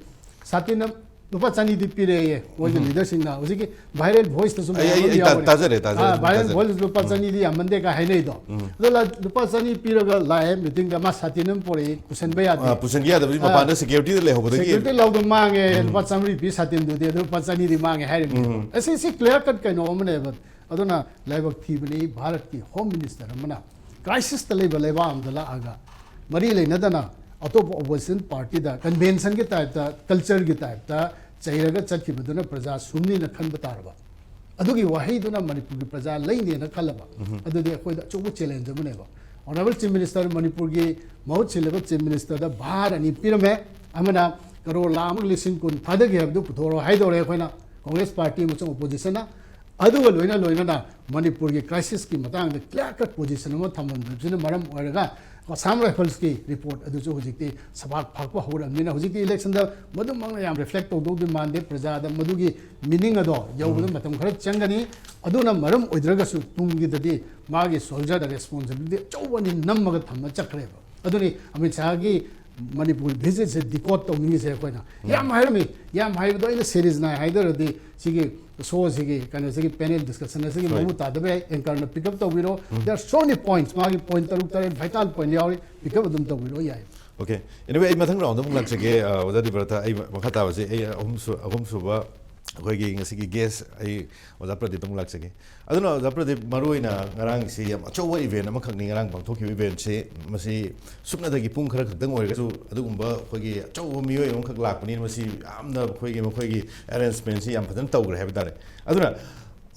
ꯁꯥꯇꯤꯟ ꯑꯃ ꯂꯨꯄꯥ ꯆꯅꯤꯗꯤ ꯄꯤꯔꯛꯑꯦ ꯃꯣꯏꯒꯤ ꯂꯤꯗꯔꯁꯤꯡꯅ꯫ ꯍꯧꯖꯤꯛꯀꯤ ꯚꯥꯏꯔꯦꯜ ꯚꯣꯏꯁꯇꯁꯨ ꯑꯩ- ꯑꯩ- ꯑꯩ ꯇꯥ- ꯇꯥꯖꯔꯦ, ꯇꯥꯖꯔꯦ, ꯚꯥꯏꯔꯦꯜ ꯇꯥꯖꯔꯦ꯫ ꯚꯣꯏꯁ ꯂꯨꯄꯥ ꯆꯅꯤꯗꯤ ꯌꯥꯝꯃꯟꯗꯦ ꯀꯥꯏ ꯍꯥꯏꯅꯩꯗꯣ꯫ ꯑꯗꯣ ꯂ- ꯂꯨꯄꯥ ꯆꯅꯤ ꯄꯤꯔꯒ ꯂꯥꯛꯑꯦ ꯃꯤꯇꯤꯡꯗ, ꯃꯥ ꯁꯥꯇꯤꯟ ꯑꯃ ꯄꯨꯔꯛꯏ, ꯄꯨꯁꯟꯕ ꯌꯥꯗꯦ꯫ ꯑ, ꯄꯨꯁꯟꯕ ꯌꯥꯗꯕꯗꯤ ꯃꯄꯥꯟꯗ ꯁꯦꯀ꯭ꯌꯨꯔꯤꯇꯤꯗ ꯂꯩꯍꯧꯕꯗꯒꯤ ꯁꯦꯀ꯭ꯌꯨꯔꯤꯇꯤ ꯂꯧꯗ ꯃꯥꯡꯉꯦ꯫ ꯂꯨꯄꯥ ꯆꯥꯝꯃꯔꯤ ꯄꯤ ꯁꯥꯇꯤꯟꯗꯨꯗꯤ, ꯑꯗꯨ ꯂꯨꯄꯥ ꯆꯅꯤꯗꯤ ꯃꯥꯡꯉꯦ ꯍꯥꯏꯔꯤꯕꯅꯤ꯫ ꯑꯁꯤ ꯁꯤ ꯀ꯭ꯂꯤꯌꯥꯔ ꯀꯠ ꯀꯩꯅꯣ ꯑꯃꯅꯦꯕ꯫ ꯑꯗꯨꯅ ꯂꯥꯏꯕꯛ ꯊꯤꯕꯅꯤ ꯚꯥꯔꯠꯀꯤ ꯍꯣꯝ ꯃꯤꯅꯤꯁꯇꯔ ꯑꯃꯅ ꯀ꯭ꯔꯥꯏꯁꯤꯁꯇ ꯂꯩꯕ ꯂꯩꯕꯥꯛ ꯑꯃꯗ ꯂꯥꯛꯑꯒ ꯃꯔꯤ ꯂꯩꯅꯗꯅ ꯑꯇꯣꯞꯄ ꯑꯣꯄꯣꯖꯤꯁꯟ ꯄꯥꯔꯇꯤꯗ ꯀꯟꯚꯦꯟꯁꯟꯒꯤ ꯇꯥꯏꯞꯇ, ꯀꯜꯆꯔꯒꯤ ꯇꯥꯏꯞꯇ ꯆꯩꯔꯒ ꯆꯠꯈꯤꯕꯗꯨꯅ ꯄ꯭ꯔꯖꯥ ꯁꯨꯝꯅꯤꯅ ꯈꯟꯕ ꯇꯥꯔꯕ? ꯑꯗꯨꯒꯤ ꯋꯥꯍꯩꯗꯨꯅ ꯃꯅꯤꯄꯨꯔꯒꯤ ꯄ꯭ꯔꯖꯥ ꯂꯩꯅꯦꯅ ꯈꯜꯂꯕ? ꯑꯗꯨꯗꯤ ꯑꯩꯈꯣꯏꯗ ꯑꯆꯧꯕ ꯆꯦꯂꯦꯟꯖ ꯑꯃꯅꯦꯕ꯫ ꯑꯣꯅꯔꯦꯕꯜ ꯆꯤꯐ ꯃꯤꯅꯤꯁꯇꯔ, ꯃꯅꯤꯄꯨꯔꯒꯤ ꯃꯍꯨꯠ ꯁꯤꯜꯂꯕ ꯆꯤꯐ ꯃꯤꯅꯤꯁꯇꯔꯗ ꯚꯥꯔ ꯑꯅꯤ ꯄꯤꯔꯝꯃꯦ꯫ ꯑꯃꯅ ꯀꯔꯣꯔ ꯂꯥꯈ ꯑꯃꯒ ꯂꯤꯁꯤꯡ ꯀꯨꯟ ꯊꯥꯗꯒꯦ ꯍꯥꯏꯕꯗꯨ ꯄꯨꯊꯣꯔꯛꯑꯣ ꯍꯥꯏꯗꯧꯔꯦ ꯑꯩꯈꯣꯏꯅ, ꯀꯣꯡꯒ꯭ꯔꯦꯁ ꯄꯥꯔꯇꯤ ꯑꯃꯁꯨꯡ ꯑꯣꯄꯣꯖꯤꯁꯟꯅ꯫ ꯑꯗꯨꯒ ꯂꯣꯏꯅ ꯂꯣꯏꯅꯅ ꯃꯅꯤꯄꯨꯔꯒꯤ ꯀ꯭ꯔꯥꯏꯁꯤꯁꯀꯤ ꯃꯇꯥꯡꯗ ꯀ꯭ꯂꯤꯌꯥꯔ ꯀꯠ ꯄꯣꯖꯤꯁꯟ ꯑꯃ ꯊꯝꯃꯝꯗꯕꯁꯤꯅ ꯃꯔꯝ ꯑꯣꯏꯔꯒ ꯑꯁꯥꯝ ꯔꯥꯏꯐꯜꯁꯀꯤ ꯔꯤꯄꯣꯔꯠ ꯑꯗꯨꯁꯨ ꯍꯧꯖꯤꯛꯇꯤ ꯁꯕꯥꯛ ꯐꯥꯛꯄ ꯍꯧꯔꯕꯅꯤꯅ ꯍꯧꯖꯤꯛꯇꯤ ꯏꯂꯦꯛꯁꯟꯗ ꯃꯗꯨꯃꯛꯅ ꯌꯥꯝ ꯔꯤꯐ꯭ꯂꯦꯛ ꯇꯧꯗꯧꯗꯤ ꯃꯥꯟꯗꯦ꯫ ꯄ꯭ꯔꯖꯥꯗ ꯃꯗꯨꯒꯤ ꯃꯤꯅꯤꯡ ꯑꯗꯣ ꯌꯧꯕꯗ ꯃꯇꯝ ꯈꯔ ꯆꯪꯒꯅꯤ꯫ ꯑꯗꯨꯅ ꯃꯔꯝ ꯑꯣꯏꯗ꯭ꯔꯒꯁꯨ ꯇꯨꯡꯒꯤꯗꯗꯤ ꯃꯥꯒꯤ ꯁꯣꯜꯖꯔꯗ ꯔꯦꯁꯄꯣꯟꯁꯤꯕꯤꯂꯤꯇꯤ ꯑꯆꯧꯕ ꯑꯅꯤ ꯅꯝꯃꯒ ꯊꯝꯃ ꯆꯠꯈ꯭ꯔꯦꯕ꯫ ꯑꯗꯨꯅꯤ ꯑꯃꯤꯠ ꯁꯥꯍꯒꯤ ꯃꯅꯤꯄꯨꯔ ꯚꯤꯖꯤꯠꯁꯦ ꯗꯤꯀꯣꯗ ꯇꯧꯅꯤꯡꯉꯤꯁꯦ ꯑꯩꯈꯣꯏꯅ꯫ ꯌꯥꯝ ꯍꯥꯏꯔꯝꯃꯤ, ꯌꯥꯝ ꯍꯥꯏꯕꯗꯣ ꯑꯩꯅ ꯁꯦꯔꯤꯌꯁ ꯅꯥꯏ ꯍꯥꯏꯗ꯭ꯔꯗꯤ ꯁꯤꯒꯤ ꯁꯣꯁꯤꯒꯤ ꯀꯩꯅꯣꯁꯤꯒꯤ ꯄꯦꯅꯦꯜ ꯗꯤꯁꯀꯁꯟ ꯑꯁꯤꯒꯤ ꯍꯣꯏ꯫ ꯃꯃꯨꯠ ꯇꯥꯗꯕ ꯌꯥꯏ꯫ ꯑꯦꯡꯀꯔꯅ ꯄꯤꯛ ꯑꯞ ꯇꯧꯕꯤꯔꯣ꯫ There are so many points, ꯃꯥꯒꯤ ꯄꯣꯏꯟꯠ ꯇꯔꯨꯛ ꯇꯔꯦꯠ ꯚꯥꯏꯇꯥꯜ ꯄꯣꯏꯟꯠ ꯌꯥꯎꯔꯤ, ꯄꯤꯛ ꯑꯞ ꯑꯗꯨꯝ ꯇꯧꯕꯤꯔꯣ ꯌꯥꯏ꯫ ꯑꯣꯀꯦ꯫ ꯑꯦꯅꯤꯋꯦ, ꯑꯩ ꯃꯊꯪ ꯔꯥꯎꯟꯗ ꯑꯃꯨꯛ ꯂꯥꯛꯆꯒꯦ꯫ ꯑ, ꯑꯣꯖꯥ ꯗꯤꯕ꯭ꯔꯇ, ꯑꯩ ꯃꯈꯥ ꯇꯥꯕꯁꯦ ꯑꯩ ꯑꯍꯨꯝꯁꯨ-, ꯑꯍꯨꯝꯁꯨꯕ ꯑꯩꯈꯣꯏꯒꯤ ꯉꯁꯤꯒꯤ ꯒꯦꯁ ꯑꯩ ꯑꯣꯖꯥ ꯄ꯭ꯔꯗꯤꯞꯇ ꯑꯃꯨꯛ ꯂꯥꯛꯆꯒꯦ꯫ ꯑꯗꯨꯅ ꯑꯣꯖꯥ ꯄ꯭ꯔꯗꯤꯞ, ꯃꯔꯨꯑꯣꯏꯅ ꯉꯔꯥꯡꯁꯤ ꯌꯥꯝ ꯑꯆꯧꯕ ꯏꯚꯦꯟ ꯑꯃꯈꯛꯅꯤ ꯉꯔꯥꯡ ꯄꯥꯡꯊꯣꯛꯈꯤꯕ ꯏꯚꯦꯟꯁꯤ꯫ ꯃꯁꯤ ꯁꯨꯞꯅꯗꯒꯤ ꯄꯨꯡ ꯈꯔ ꯈꯛꯇꯪ ꯑꯣꯏꯔꯒꯁꯨ ꯑꯗꯨꯒꯨꯝꯕ ꯑꯩꯈꯣꯏꯒꯤ ꯑꯆꯧꯕ ꯃꯤꯑꯣꯏ ꯑꯃꯈꯛ ꯂꯥꯛꯄꯅꯤꯅ ꯃꯁꯤ ꯌꯥꯝꯅ ꯑꯩꯈꯣꯏꯒꯤ, ꯃꯈꯣꯏꯒꯤ ꯑꯦꯔꯦꯟꯖꯃꯦꯟꯁꯤ ꯌꯥꯝ ꯐꯖꯅ ꯇꯧꯈ꯭ꯔꯦ ꯍꯥꯏꯕ ꯇꯥꯔꯦ꯫ ꯑꯗꯨꯅ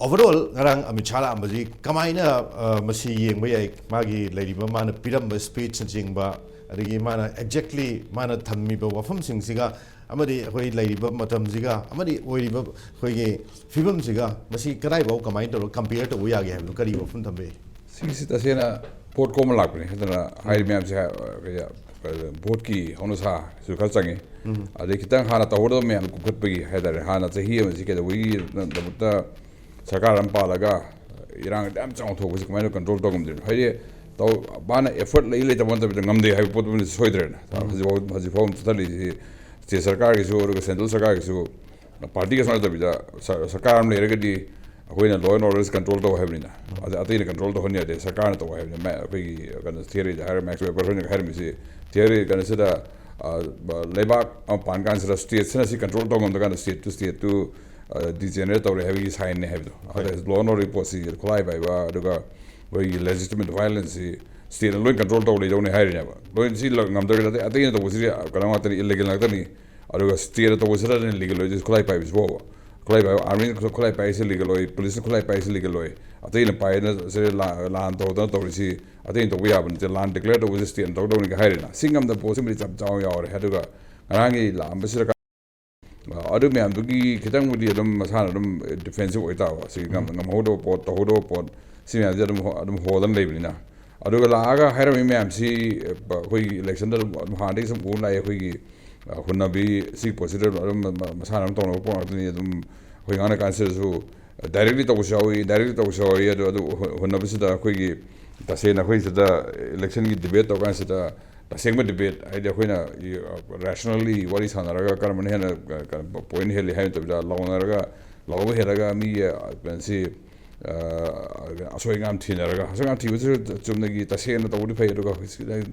ꯑꯣꯚꯔꯑꯣꯜ ꯉꯔꯥꯡ ꯑꯃꯤꯠ ꯁꯥꯍ ꯂꯥꯛꯑꯝꯕꯁꯤ ꯀꯃꯥꯏꯅ, ꯑ, ꯃꯁꯤ ꯌꯦꯡꯕ ꯌꯥꯏ? ꯃꯥꯒꯤ ꯂꯩꯔꯤꯕ, ꯃꯥꯅ ꯄꯤꯔꯝꯕ ꯁ꯭ꯄꯤꯆꯅꯆꯤꯡꯕ, ꯑꯗꯒꯤ ꯃꯥꯅ exactly ꯃꯥꯅ ꯊꯝꯃꯤꯕ ꯋꯥꯐꯝꯁꯤꯡꯁꯤꯒ ꯑꯃꯗꯤ ꯑꯩꯈꯣꯏ ꯂꯩꯔꯤꯕ ꯃꯇꯝꯁꯤꯒ ꯑꯃꯗꯤ ꯑꯣꯏꯔꯤꯕ ꯑꯩꯈꯣꯏꯒꯤ ꯐꯤꯕꯝꯁꯤꯒ ꯃꯁꯤ ꯀꯗꯥꯏꯐꯥꯎ ꯀꯃꯥꯏꯅ ꯇꯧꯔꯒ compare ꯇꯧꯕ ꯌꯥꯒꯦ ꯍꯥꯏꯕꯗꯣ ꯀꯔꯤ ꯋꯥꯐꯝ ꯊꯝꯕꯤꯒꯦ? ꯁꯤꯒꯤꯁꯤ ꯇꯁꯦꯡꯅ ꯄꯣꯠ ꯀꯣꯝꯕ ꯂꯥꯛꯄꯅꯤ꯫ ꯑꯗꯨꯅ ꯍꯥꯏꯔꯤꯕ ꯃꯌꯥꯝꯁꯦ ꯍꯥꯏ-, ꯀꯩ-, ꯚꯣꯠꯀꯤ ꯍꯧꯅꯁꯥꯁꯨ ꯈꯔ ꯆꯪꯉꯤ꯫ ꯑꯗꯩ ꯈꯤꯇꯪ ꯍꯥꯟꯅ ꯇꯧꯍꯧꯗꯕ ꯃꯌꯥꯝ ꯀꯨꯞꯈꯠꯄꯒꯤ ꯍꯥꯏꯇꯥꯔꯦ, ꯍꯥꯟꯅ ꯆꯍꯤ ꯑꯃꯁꯤ ꯀꯩꯗꯧꯕꯒꯤꯗꯃꯛꯇ ꯁꯔꯀꯥꯔ ꯑꯃ ꯄꯥꯜꯂꯒ ꯏꯔꯥꯡ ꯌꯥꯝ ꯆꯥꯎꯅ ꯊꯣꯛꯄꯁꯤ ꯀꯃꯥꯏꯅ control ꯇꯧ ꯉꯝꯗꯣꯏꯅꯣ? ꯍꯥꯏꯗꯤ ꯇꯧ-, ꯃꯥꯅ effort ꯂꯩ ꯂꯩꯇꯕ ꯅꯠꯇꯕꯤꯗ ꯉꯝꯗꯦ ꯍꯥꯏꯕ ꯄꯣꯠꯇꯨꯃꯗꯤ ꯁꯣꯏꯗ꯭ꯔꯦꯅ꯫ ꯍꯧꯖꯤꯛꯐꯥꯎ, ꯍꯧꯖꯤꯛꯐꯥꯎ ꯆꯠꯊꯔꯤꯁꯤ state ꯁꯔꯀꯥꯔꯒꯤꯁꯨ ꯑꯗꯨꯒ central ꯁꯔꯀꯥꯔꯒꯤꯁꯨ party ꯀꯩꯁꯨ ꯅꯠꯇꯕꯤꯗ ꯁ-, ꯁꯔꯀꯥꯔ ꯑꯃ ꯂꯩꯔꯒꯗꯤ ꯑꯩꯈꯣꯏꯅ law and order control ꯇꯧ ꯍꯥꯏꯕꯅꯤꯅ꯫ ꯑꯗ ꯑꯇꯩꯅ control ꯇꯧꯍꯟ ꯌꯥꯗꯦ, ꯁꯔꯀꯥꯔꯅ ꯇꯧ ꯍꯥꯏꯕꯅꯤ꯫ ꯃ-, ꯑꯩꯈꯣꯏꯒꯤ ꯀꯩꯅꯣ theory ꯗ ꯍꯥꯏꯔ, Max Weber ꯍꯣꯏꯅ ꯍꯥꯏꯔꯝꯃꯤꯁꯤ theory ꯀꯩꯅꯣꯁꯤꯗ, ꯑ, ꯕ-, ꯂꯩꯕꯥꯛ ꯑꯃ ꯄꯥꯟ ꯀꯥꯟꯁꯤꯗ state ꯁꯤꯅ ꯁꯤ control ꯇꯧ ꯉꯝꯗ꯭ꯔꯀꯥꯟꯗ state ꯇꯨ, state ꯇꯨ, ꯑ, degenerate ꯇꯧꯔꯦ ꯍꯥꯏꯕꯒꯤ sign ꯅꯦ ꯍꯥꯏꯕꯗꯣ꯫ ꯑꯗ law and order ꯒꯤ ꯄꯣꯠꯁꯤ ꯈꯨꯠꯂꯥꯏ ꯄꯥꯏꯕ ꯑꯗꯨꯒ ꯑꯩꯈꯣꯏꯒꯤ legitimate violence ꯁꯤ state ꯅ ꯂꯣꯏ control ꯇꯧ ꯂꯩꯗꯧꯅꯦ ꯍꯥꯏꯔꯤꯅꯦꯕ꯫ ꯂꯣꯏ ꯁꯤ ꯂ-, ꯉꯝꯗ꯭ꯔꯒꯗꯤ ꯑꯇꯩ, ꯑꯇꯩꯅ ꯇꯧꯕꯁꯤꯗꯤ ꯀꯩꯅꯣ ꯉꯥꯛꯇꯅꯤ, illegal ꯉꯥꯛꯇꯅꯤ꯫ ꯑꯗꯨꯒ state ꯅ ꯇꯧꯕꯁꯤꯗꯅ legal ꯑꯣꯏꯗꯣꯏꯁꯤ, ꯈꯨꯠꯂꯥꯏ ꯄꯥꯏꯕꯁꯤ ꯐꯥꯎꯕ꯫ ꯈꯨꯠꯂꯥꯏ ꯄꯥꯏꯕ, army ꯅ ꯈꯨꯠꯂꯥꯏ ꯄꯥꯏꯔꯤꯁꯤ legal ꯑꯣꯏ, police ꯅ ꯈꯨꯠꯂꯥꯏ ꯄꯥꯏꯔꯤꯁꯤ legal ꯑꯣꯏ꯫ ꯑꯇꯩꯅ ꯄꯥꯏꯗꯅ ꯁꯤ ꯂꯥ-, ꯂꯥꯟ ꯇꯧꯗꯅ ꯇꯧꯔꯤꯁꯤ ꯑꯇꯩꯅ ꯇꯧꯕ ꯌꯥꯕ ꯅꯠꯇꯦ, ꯂꯥꯟ declare ꯇꯧꯕꯁꯤ state ꯅ ꯇꯧꯗꯧꯅꯤ ꯍꯥꯏꯔꯤꯅ꯫ ꯁꯤ ꯉꯝꯗꯕ ꯄꯣꯠꯁꯤꯃꯗꯤ ꯆꯞ ꯆꯥꯕ ꯌꯥꯎꯔꯦ꯫ ꯑꯗꯨꯒ ꯉꯔꯥꯡꯒꯤ ꯂꯥꯛꯑꯝꯕꯁꯤꯗ ꯑꯗꯨ ꯃꯌꯥꯝꯗꯨꯒꯤ ꯈꯤꯇꯪꯕꯨꯗꯤ ꯑꯗꯨꯝ ꯃꯁꯥꯅ ꯑꯗꯨꯝ defensive ꯑꯣꯏꯇꯥꯕ꯫ ꯁꯤ ꯉꯝ-, ꯉꯝꯍꯧꯗꯕ ꯄꯣꯠ, ꯇꯧꯍꯧꯗꯕ ꯄꯣꯠ, ꯁꯤ ꯃꯌꯥꯝꯁꯦ ꯑꯗꯨꯝ ꯍꯣ-, ꯑꯗꯨꯝ ꯍꯣꯗꯅ ꯂꯩꯕꯅꯤꯅ꯫ ꯑꯗꯨꯒ ꯂꯥꯛꯑꯒ ꯍꯥꯏꯔꯝꯃꯤ ꯃꯌꯥꯝꯁꯤ, ꯑ, ꯑꯩꯈꯣꯏꯒꯤ election ꯗ ꯑꯗꯨꯝ, ꯑꯗꯨꯝ ꯍꯥꯟꯅꯗꯒꯤ ꯁꯨꯝ ꯎ ꯂꯥꯛꯑꯦ꯫ ꯑꯩꯈꯣꯏꯒꯤ, ꯑ, ꯍꯨꯟꯅꯕꯤ, ꯁꯤ ꯄꯣꯠꯁꯤꯗ ꯑꯗꯨꯝ ꯃ-, ꯃꯁꯥꯅ ꯑꯗꯨꯝ ꯇꯧꯅꯕ ꯄꯣꯠ ꯉꯥꯛꯇꯅꯤ꯫ ꯑꯗꯨꯝ ꯑꯩꯈꯣꯏ ꯉꯥꯡꯅ ꯀꯥꯟꯁꯤꯗꯁꯨ direct ꯂꯤ ꯇꯧꯕꯁꯨ ꯌꯥꯎꯏ, indirect ꯂꯤ ꯇꯧꯕꯁꯨ ꯌꯥꯎꯏ꯫ ꯑꯗꯨ, ꯑꯗꯨ ꯍꯨ-, ꯍꯨꯟꯅꯕꯁꯤꯗ ꯑꯩꯈꯣꯏꯒꯤ ꯇꯁꯦꯡꯅ ꯑꯩꯈꯣꯏ ꯁꯤꯗ election ꯒꯤ debate ꯇꯧ ꯀꯥꯟꯁꯤꯗ ꯇꯁꯦꯡꯕ debate ꯍꯥꯏꯗꯤ ꯑꯩꯈꯣꯏꯅ, ꯑ, rationally ꯋꯥꯔꯤ ꯁꯥꯟꯅꯔꯒ ꯀꯔꯝꯕꯅ ꯍꯦꯟꯅ, ꯑ, ꯀ-, point ꯍꯦꯜꯂꯤ ꯍꯥꯏꯕ ꯅꯠꯇꯕꯤꯗ ꯂꯥꯎꯅꯔꯒ, ꯂꯥꯎꯕ ꯍꯦꯜꯂꯒ ꯃꯤꯒꯤ, ꯑ, ꯀꯩꯅꯣꯁꯤ, ꯑ, ꯑꯁꯣꯏ ꯑꯉꯥꯝ ꯊꯤꯅꯔꯒ, ꯑꯁꯣꯏ ꯑꯉꯥꯝ ꯊꯤꯕꯁꯤꯁꯨ ꯆꯨꯝꯅꯒꯤ ꯇꯁꯦꯡꯅ ꯇꯧꯕꯗꯤ ꯐꯩ, ꯑꯗꯨꯒ ꯍꯧꯖꯤꯛ ꯈꯤꯇꯪ,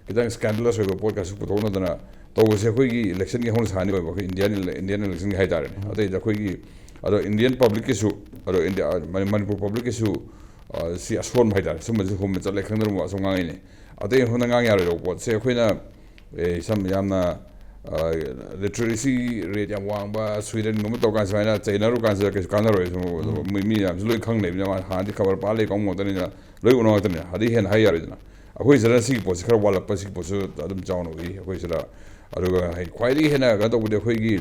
ꯈꯤꯇꯪ scandalous ꯑꯣꯏꯕ ꯄꯣꯠ ꯀꯥꯁꯨ ꯄꯨꯊꯣꯛꯅꯗꯅ ꯇꯧꯕꯁꯦ ꯑꯩꯈꯣꯏꯒꯤ election ꯒꯤ ꯍꯧꯅꯁꯥꯅꯤ ꯑꯣꯏꯕ, ꯑꯩꯈꯣꯏ Indian ele-, Indian election ꯒꯤ ꯍꯥꯏꯇꯥꯔꯦꯅꯦ꯫ ꯑꯇꯩꯗ ꯑꯩꯈꯣꯏꯒꯤ, ꯑꯗꯣ Indian public ꯀꯤꯁꯨ, ꯑꯗꯣ India, ꯃꯅꯤ-, ꯃꯅꯤꯄꯨꯔ public ꯀꯤꯁꯨ, ꯑ, ꯁꯤ ꯑꯁꯣꯟꯕ ꯍꯥꯏꯇꯥꯔꯦ, ꯁꯨꯝꯕꯁꯤ ꯍꯨꯝꯕ ꯆꯠꯂꯦ ꯈꯪꯗꯅ ꯑꯁꯨꯝ ꯉꯥꯡꯉꯤꯅꯦ꯫ ꯑꯇꯩ ꯍꯣꯟꯗ ꯉꯥꯡ ꯌꯥꯔꯣꯏꯗꯧꯕ ꯄꯣꯠꯁꯦ ꯑꯩꯈꯣꯏꯅ, ꯑꯦ, ꯁꯝꯅ ꯌꯥꯝꯅ, ꯑ, literacy rate ꯌꯥꯝ ꯋꯥꯡꯕ ꯁ꯭ꯋꯤꯗꯟꯒꯨꯝꯕ ꯇꯧꯔꯀꯥꯟꯗ ꯁꯨꯃꯥꯏꯅ ꯆꯩꯅꯔꯨ ꯀꯥꯟꯁꯤꯗ ꯀꯩꯁꯨ ꯀꯥꯟꯅꯔꯣꯏ꯫ ꯁꯨꯝ ꯃꯤ, ꯃꯤ ꯃꯌꯥꯝꯁꯨ ꯂꯣꯏ ꯈꯪ ꯂꯩꯕꯅꯤꯅ, ꯃꯥ ꯍꯥꯟꯅꯗꯤ ꯈꯕꯔ ꯄꯥ ꯂꯩ ꯀꯥꯡꯕꯨ ꯉꯥꯛꯇꯅꯤꯅ ꯂꯣꯏ ꯎꯅ ꯉꯥꯛꯇꯅꯤꯅ꯫ ꯑꯗꯩ ꯍꯦꯟꯅ ꯍꯥꯏ ꯌꯥꯔꯣꯏꯗꯅ꯫ ꯑꯩꯈꯣꯏ ꯁꯤꯗꯅ ꯁꯤꯒꯤ ꯄꯣꯠꯁꯤ ꯈꯔ ꯋꯥꯠꯂꯛꯄ, ꯁꯤꯒꯤ ꯄꯣꯠꯁꯨ ꯑꯗꯨꯝ ꯆꯥꯎꯅ ꯎꯏ ꯑꯩꯈꯣꯏ ꯁꯤꯗ꯫ ꯑꯗꯨꯒ ꯍꯥꯏ-, ꯈ꯭ꯋꯥꯏꯗꯒꯤ ꯍꯦꯟꯅ ꯀꯩꯅꯣ ꯇꯧꯕꯗꯤ ꯑꯩꯈꯣꯏꯒꯤ,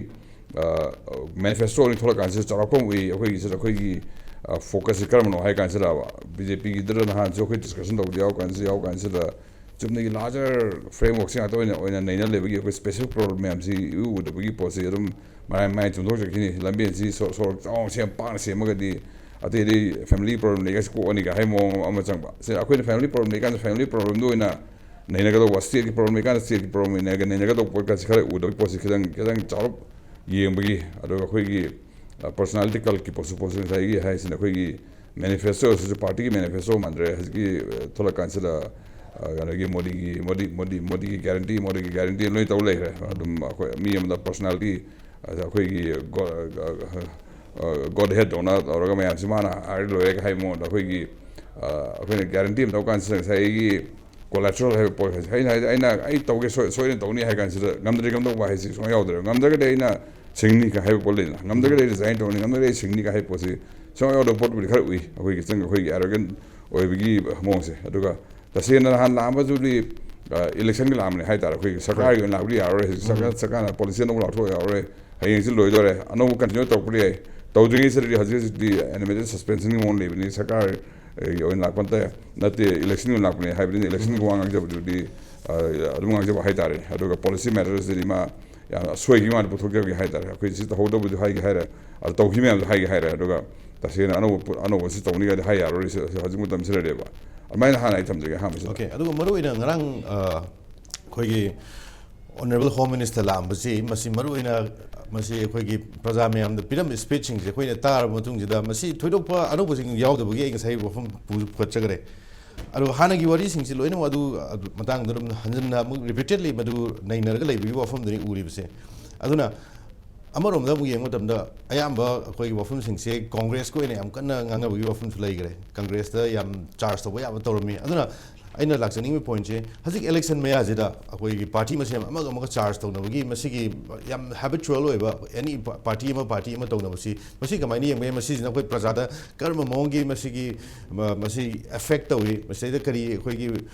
ꯑ, ꯃꯦꯅꯤꯐꯦꯁꯇꯣ ꯑꯣꯏꯅ ꯊꯣꯛꯂꯛꯀꯥꯟꯁꯤꯗ ꯆꯥꯎꯔꯥꯛꯄ ꯑꯃ ꯎꯏ꯫ ꯑꯩꯈꯣꯏꯒꯤ ꯁꯤꯗ ꯑꯩꯈꯣꯏꯒꯤ, ꯑ, ꯐꯣꯀꯁꯁꯤ ꯀꯔꯝꯕꯅꯣ ꯍꯥꯏ ꯀꯥꯟꯁꯤꯗ, ꯕꯤ ꯖꯦ ꯄꯤꯒꯤꯗꯨꯗ ꯅꯍꯥꯟꯁꯨ ꯑꯩꯈꯣꯏ ꯗꯤꯁꯀꯁꯟ ꯇꯧꯕꯗ ꯌꯥꯎ ꯀꯥꯟꯁꯤꯗ, ꯌꯥꯎ ꯀꯥꯟꯁꯤꯗ ꯆꯨꯝꯅꯒꯤ ꯂꯥꯔꯖꯔ ꯐ꯭ꯔꯦꯝꯋꯔꯛꯁꯤ ꯉꯥꯛꯇ ꯑꯣꯏꯅ, ꯑꯣꯏꯅ ꯅꯩꯅ ꯂꯩꯕꯒꯤ ꯑꯩꯈꯣꯏ ꯁ꯭ꯄꯦꯁꯤꯐꯤꯛ ꯄ꯭ꯔꯣꯕ꯭ꯂꯦꯝ ꯃꯌꯥꯝꯁꯤ ꯏꯎ ꯎꯗꯕꯒꯤ ꯄꯣꯠꯁꯤ ꯑꯗꯨꯝ ꯃꯔꯥꯏ ꯃꯔꯥꯏ ꯆꯨꯝꯊꯣꯛꯆꯈꯤꯅꯤ꯫ ꯂꯝꯕꯦꯟꯁꯤ ꯁꯣ-, ꯁꯣꯔꯣꯛ ꯆꯥꯎꯅ ꯁꯦꯝ, ꯄꯥꯛꯅ ꯁꯦꯝꯃꯒꯗꯤ ꯑꯇꯩꯗꯤ ꯐꯦꯃꯤꯂꯤ ꯄ꯭ꯔꯣꯕ꯭ꯂꯦꯝ ꯂꯩꯒꯁꯤ ꯀꯣꯛꯑꯅꯤ ꯀꯥꯏ ꯍꯥꯏꯕ ꯃꯑꯣꯡ ꯑꯃ ꯆꯪꯕ꯫ ꯁꯤ ꯑꯩꯈꯣꯏꯅ ꯐꯦꯃꯤꯂꯤ ꯄ꯭ꯔꯣꯕ꯭ꯂꯦꯝ ꯂꯩꯀꯥꯟꯗ ꯐꯦꯃꯤꯂꯤ ꯄ꯭ꯔꯣꯕ꯭ꯂꯦꯝꯗ ꯑꯣꯏꯅ ꯅꯩꯅꯒꯗꯧꯕ, ꯁ꯭ꯇꯦꯠꯀꯤ ꯄ꯭ꯔꯣꯕ꯭ꯂꯦꯝ ꯂꯩꯀꯥꯟꯗ ꯁ꯭ꯇꯦꯠꯀꯤ ꯄ꯭ꯔꯣꯕ꯭ꯂꯦꯝ ꯅꯩꯅꯒ-, ꯅꯩꯅꯒꯗꯧꯕ ꯄꯣꯠꯀꯁꯤ ꯈꯔ ꯎꯗꯕꯒꯤ ꯄꯣꯠꯁꯤ ꯈꯤꯇꯪ, ꯈꯤꯇꯪ ꯆꯥꯎꯔꯞ ꯌꯦꯡꯕꯒꯤ, ꯑꯗꯨꯒ ꯑꯩꯈꯣꯏꯒꯤ, ꯑ, ꯄꯔꯁꯣꯅꯥꯂꯤꯇꯤ ꯀꯜꯠꯀꯤ ꯄꯣꯠꯁꯨ, ꯄꯣꯠꯁꯨ ꯉꯁꯥꯏꯒꯤ ꯍꯥꯏꯁꯤꯅ ꯑꯩꯈꯣꯏꯒꯤ ꯃꯦꯅꯤꯐꯦꯁꯇꯣ ꯑꯁꯤꯁꯨ ꯄꯥꯔꯇꯤꯒꯤ ꯃꯦꯅꯤꯐꯦꯁꯇꯣ ꯃꯥꯟꯗ꯭ꯔꯦ꯫ ꯍꯧꯖꯤꯛꯀꯤ, ꯑ, ꯊꯣꯛꯂꯛꯀꯥꯟꯁꯤꯗ, ꯑ, ꯀꯩꯅꯣꯒꯤ ꯃꯣꯗꯤꯒꯤ, ꯃꯣꯗꯤ, ꯃꯣꯗꯤ, ꯃꯣꯗꯤꯒꯤ ꯒꯦꯔꯦꯟꯇꯤ, ꯃꯣꯗꯤꯒꯤ ꯒꯦꯔꯦꯟꯇꯤ ꯂꯣꯏ ꯇꯧ ꯂꯩꯈ꯭ꯔꯦ꯫ ꯑꯗꯨꯝ ꯑꯩꯈꯣꯏ ꯃꯤ ꯑꯃꯗ ꯄꯔꯁꯣꯅꯥꯂꯤꯇꯤ, ꯑꯗ ꯑꯩꯈꯣꯏꯒꯤ ꯒꯣ-, ꯑ, ꯑ, ꯒꯣꯗ ꯍꯦꯗ ꯗꯧꯅ ꯇꯧꯔꯒ ꯃꯌꯥꯝꯁꯤ ꯃꯥꯅ ꯍꯥꯏꯔ ꯂꯣꯏꯔꯦ ꯍꯥꯏꯕ ꯃꯑꯣꯡꯗ ꯑꯩꯈꯣꯏꯒꯤ, ꯑ, ꯑꯩꯈꯣꯏꯅ ꯒꯦꯔꯦꯟꯇꯤ ꯑꯃ ꯇꯧ ꯀꯥꯟꯁꯤꯗ ꯉꯁꯥꯏꯒꯤ ꯀꯣꯂꯦꯇꯔꯦꯜ ꯍꯥꯏꯕ ꯄꯣꯠ ꯍꯥꯏꯁꯦ ꯑꯩꯅ ꯍꯥꯏꯗꯤ ꯑꯩꯅ ꯑꯩ ꯇꯧꯒꯦ ꯁꯣꯏ-, ꯁꯣꯏꯗꯅ ꯇꯧꯅꯤ ꯍꯥꯏ ꯀꯥꯟꯁꯤꯗ ꯉꯝꯗ꯭ꯔꯗꯤ ꯀꯝꯗꯧꯕ ꯍꯥꯏꯁꯤ ꯁꯨꯡꯌꯥꯎ ꯌꯥꯎꯗ꯭ꯔꯦ꯫ ꯉꯝꯗ꯭ꯔꯒꯗꯤ ꯑꯩꯅ ꯁꯤꯡꯅꯤ ꯀ ꯍꯥꯏꯕ ꯄꯣꯠ ꯂꯩꯗꯅ, ꯉꯝꯗ꯭ꯔꯒꯗꯤ ꯑꯩ ꯔꯤꯖꯥꯏꯟ ꯇꯧꯅꯤ, ꯉꯝꯗ꯭ꯔꯒꯗꯤ ꯑꯩ ꯁꯤꯡꯅꯤ ꯀ ꯍꯥꯏꯕ ꯄꯣꯠꯁꯤ ꯁꯨꯡꯌꯥꯎ ꯌꯥꯎꯗꯕ ꯄꯣꯠꯄꯨꯗꯤ ꯈꯔ ꯎꯏ ꯑꯩꯈꯣꯏꯒꯤ ꯆꯪ-, ꯑꯩꯈꯣꯏꯒꯤ ꯑꯦꯔꯣꯒꯦꯟ ꯑꯣꯏꯕꯒꯤ ꯃꯑꯣꯡꯁꯦ꯫ ꯑꯗꯨꯒ ꯇꯁꯦꯡꯅ ꯅꯍꯥꯟ ꯂꯥꯛꯑꯝꯕꯗꯨꯗꯤ, ꯑ, ꯏꯂꯦꯛꯁꯟꯒꯤ ꯂꯥꯛꯑꯝꯕꯅꯦ ꯍꯥꯏ ꯇꯥꯔꯦ꯫ ꯑꯩꯈꯣꯏꯒꯤ ꯁꯔꯀꯥꯔꯒꯤ ꯑꯣꯏꯅ ꯂꯥꯛꯄꯗꯤ ꯌꯥꯔꯔꯣꯏ, ꯍꯧꯖꯤꯛ ꯁꯔꯀꯥꯔ, ꯁꯔꯀꯥꯔꯅ ꯄꯣꯂꯤꯁꯤ ꯑꯅꯧꯕ ꯂꯥꯎꯊꯣꯛ ꯌꯥꯔꯔꯣꯏ, ꯍꯌꯦꯡꯁꯤ ꯂꯣꯏꯗꯣꯔꯦ, ꯑꯅꯧꯕ ꯀꯟꯇꯤꯅ꯭ꯌꯨ ꯇꯧꯔꯛꯄꯗꯤ ꯌꯥꯏ꯫ ꯇꯧꯗ꯭ꯔꯤꯉꯩꯁꯤꯗꯗꯤ ꯍꯧꯖꯤꯛ ꯍꯧꯖꯤꯛꯇꯤ ꯑꯦꯅꯤꯃꯦꯇꯦꯠ ꯁꯁꯄꯦꯟꯁꯟꯒꯤ ꯃꯑꯣꯡ ꯂꯩꯕꯅꯤ, ꯁꯔꯀꯥꯔ, ꯑ, ꯑꯣꯏꯅ ꯂꯥꯛꯄ ꯅꯠꯇꯦ, ꯅꯠꯇꯦ, ꯏꯂꯦꯛꯁꯟꯒꯤ ꯑꯣꯏꯅ ꯂꯥꯛꯄꯅꯦ ꯍꯥꯏꯕꯅꯤꯅ ꯏꯂꯦꯛꯁꯟꯒꯤ ꯋꯥ ꯉꯥꯡꯖꯕꯗꯨꯗꯤ, ꯑ, ꯑꯗꯨꯝ ꯉꯥꯡꯖꯕ ꯍꯥꯏ ꯇꯥꯔꯦ꯫ ꯑꯗꯨꯒ ꯄꯣꯂꯤꯁꯤ ꯃꯦꯇꯔꯁꯇꯗꯤ ꯃꯥ ꯌꯥꯝꯅ ꯑꯁꯣꯏꯈꯤꯕ ꯃꯥꯅ ꯄꯨꯊꯣꯛꯆꯕꯒꯤ ꯍꯥꯏ ꯇꯥꯔꯦ꯫ ꯑꯩꯈꯣꯏ ꯁꯤ ꯇꯧꯍꯧꯗꯕꯗꯨ ꯍꯥꯏꯒꯦ ꯍꯥꯏꯔꯦ, ꯑꯗꯨ ꯇꯧꯈꯤꯕ ꯃꯌꯥꯝꯗꯣ ꯍꯥꯏꯒꯦ ꯍꯥꯏꯔꯦ꯫ ꯑꯗꯨꯒ ꯇꯁꯦꯡꯅ ꯑꯅꯧꯕ ꯄꯣꯠ-, ꯑꯅꯧꯕ ꯁꯤ ꯇꯧꯅꯤꯡꯉꯥꯏꯗꯤ ꯍꯥꯏ ꯌꯥꯔꯣꯏ, ꯁꯤ, ꯁꯤ ꯍꯧꯖꯤꯛ ꯃꯇꯝꯁꯤꯗꯗꯤꯕ꯫ ꯑꯗꯨꯃꯥꯏꯅ ꯍꯥꯟꯅ ꯑꯩ ꯊꯝꯖꯒꯦ ꯑꯍꯥꯟꯕꯁꯤꯗ꯫ ꯑꯣꯀꯦ, ꯑꯗꯨꯒ ꯃꯔꯨꯑꯣꯏꯅ ꯉꯔꯥꯡ, ꯑ, ꯑꯩꯈꯣꯏꯒꯤ ꯑꯣꯅꯔꯦꯕꯜ ꯍꯣꯝ ꯃꯤꯅꯤꯁꯇꯔ ꯂꯥꯛꯑꯝꯕꯁꯤ, ꯃꯁꯤ ꯃꯔꯨꯑꯣꯏꯅ ꯃꯁꯤ ꯑꯩꯈꯣꯏꯒꯤ ꯄ꯭ꯔꯖꯥ ꯃꯌꯥꯝꯗ ꯄꯤꯔꯝꯕ ꯁ꯭ꯄꯤꯆꯁꯤꯡꯁꯦ ꯑꯩꯈꯣꯏꯅ ꯇꯥꯔꯕ ꯃꯇꯨꯡꯁꯤꯗ, ꯃꯁꯤ ꯊꯣꯏꯗꯣꯛꯄ ꯑꯅꯧꯕꯁꯤꯡ ꯌꯥꯎꯗꯕꯒꯤ ꯑꯩ ꯉꯁꯥꯏ ꯋꯥꯐꯝ ꯄꯨ-, ꯄꯨꯈꯠꯆꯈ꯭ꯔꯦ꯫ ꯑꯗꯣ ꯍꯥꯟꯅꯒꯤ ꯋꯥꯔꯤꯁꯤꯡꯁꯤ ꯂꯣꯏꯅꯃꯛ ꯑꯗꯨ, ꯑꯗꯨ ꯃꯇꯥꯡꯗ ꯑꯗꯨꯝ ꯍꯟꯖꯤꯟꯅ ꯑꯃꯨꯛ ꯔꯤꯄꯤꯇꯦꯗꯂꯤ ꯃꯗꯨ ꯅꯩꯅꯔꯒ ꯂꯩꯕꯒꯤ ꯋꯥꯐꯝꯗꯨꯅꯤ ꯎꯔꯤꯕꯁꯦ꯫ ꯑꯗꯨꯅ ꯑꯃꯔꯣꯝꯗ ꯑꯃꯨꯛ ꯌꯦꯡꯕ ꯃꯇꯝꯗ ꯑꯌꯥꯝꯕ ꯑꯩꯈꯣꯏꯒꯤ ꯋꯥꯐꯝꯁꯤꯡꯁꯦ ꯀꯣꯡꯒ꯭ꯔꯦꯁꯀꯤ ꯑꯣꯏꯅ ꯌꯥꯝ ꯀꯟꯅ ꯉꯥꯡꯅꯕꯒꯤ ꯋꯥꯐꯝꯁꯨ ꯂꯩꯈ꯭ꯔꯦ꯫ ꯀꯪꯒ꯭ꯔꯦꯁꯇ ꯌꯥꯝ ꯆꯥꯔꯖ ꯇꯧꯕ ꯌꯥꯕ ꯇꯧꯔꯝꯃꯤ꯫ ꯑꯗꯨꯅ ꯑꯩꯅ ꯂꯥꯛꯆꯅꯤꯡꯕ ꯄꯣꯏꯟꯁꯦ, ꯍꯧꯖꯤꯛ ꯏꯂꯦꯛꯁꯟ ꯃꯌꯥꯁꯤꯗ ꯑꯩꯈꯣꯏꯒꯤ ꯄꯥꯔꯇꯤ ꯃꯁꯦꯟ ꯑꯃꯒ ꯑꯃꯒ ꯆꯥꯔꯖ ꯇꯧꯅꯕꯒꯤ ꯃꯁꯤꯒꯤ ꯌꯥꯝ ꯍꯦꯕꯤꯆꯨꯋꯦꯜ ꯑꯣꯏꯕ, ꯑꯦꯅꯤ ꯄꯥꯔꯇꯤ ꯑꯃ ꯄꯥꯔꯇꯤ ꯑꯃ ꯇꯧꯅꯕꯁꯤ, ꯃꯁꯤ ꯀꯃꯥꯏꯅ ꯌꯦꯡꯕ ꯌꯥꯏ? ꯃꯁꯤꯁꯤꯅ ꯑꯩꯈꯣꯏ ꯄ꯭ꯔꯖꯥꯗ ꯀꯔꯝꯕ ꯃꯑꯣꯡꯒꯤ ꯃꯁꯤꯒꯤ ꯃ- ꯃꯁꯤ ꯑꯦꯐꯦꯛ ꯇꯧꯏ? ꯃꯁꯤꯗꯩꯗ ꯀꯔꯤ ꯑꯩꯈꯣꯏꯒꯤ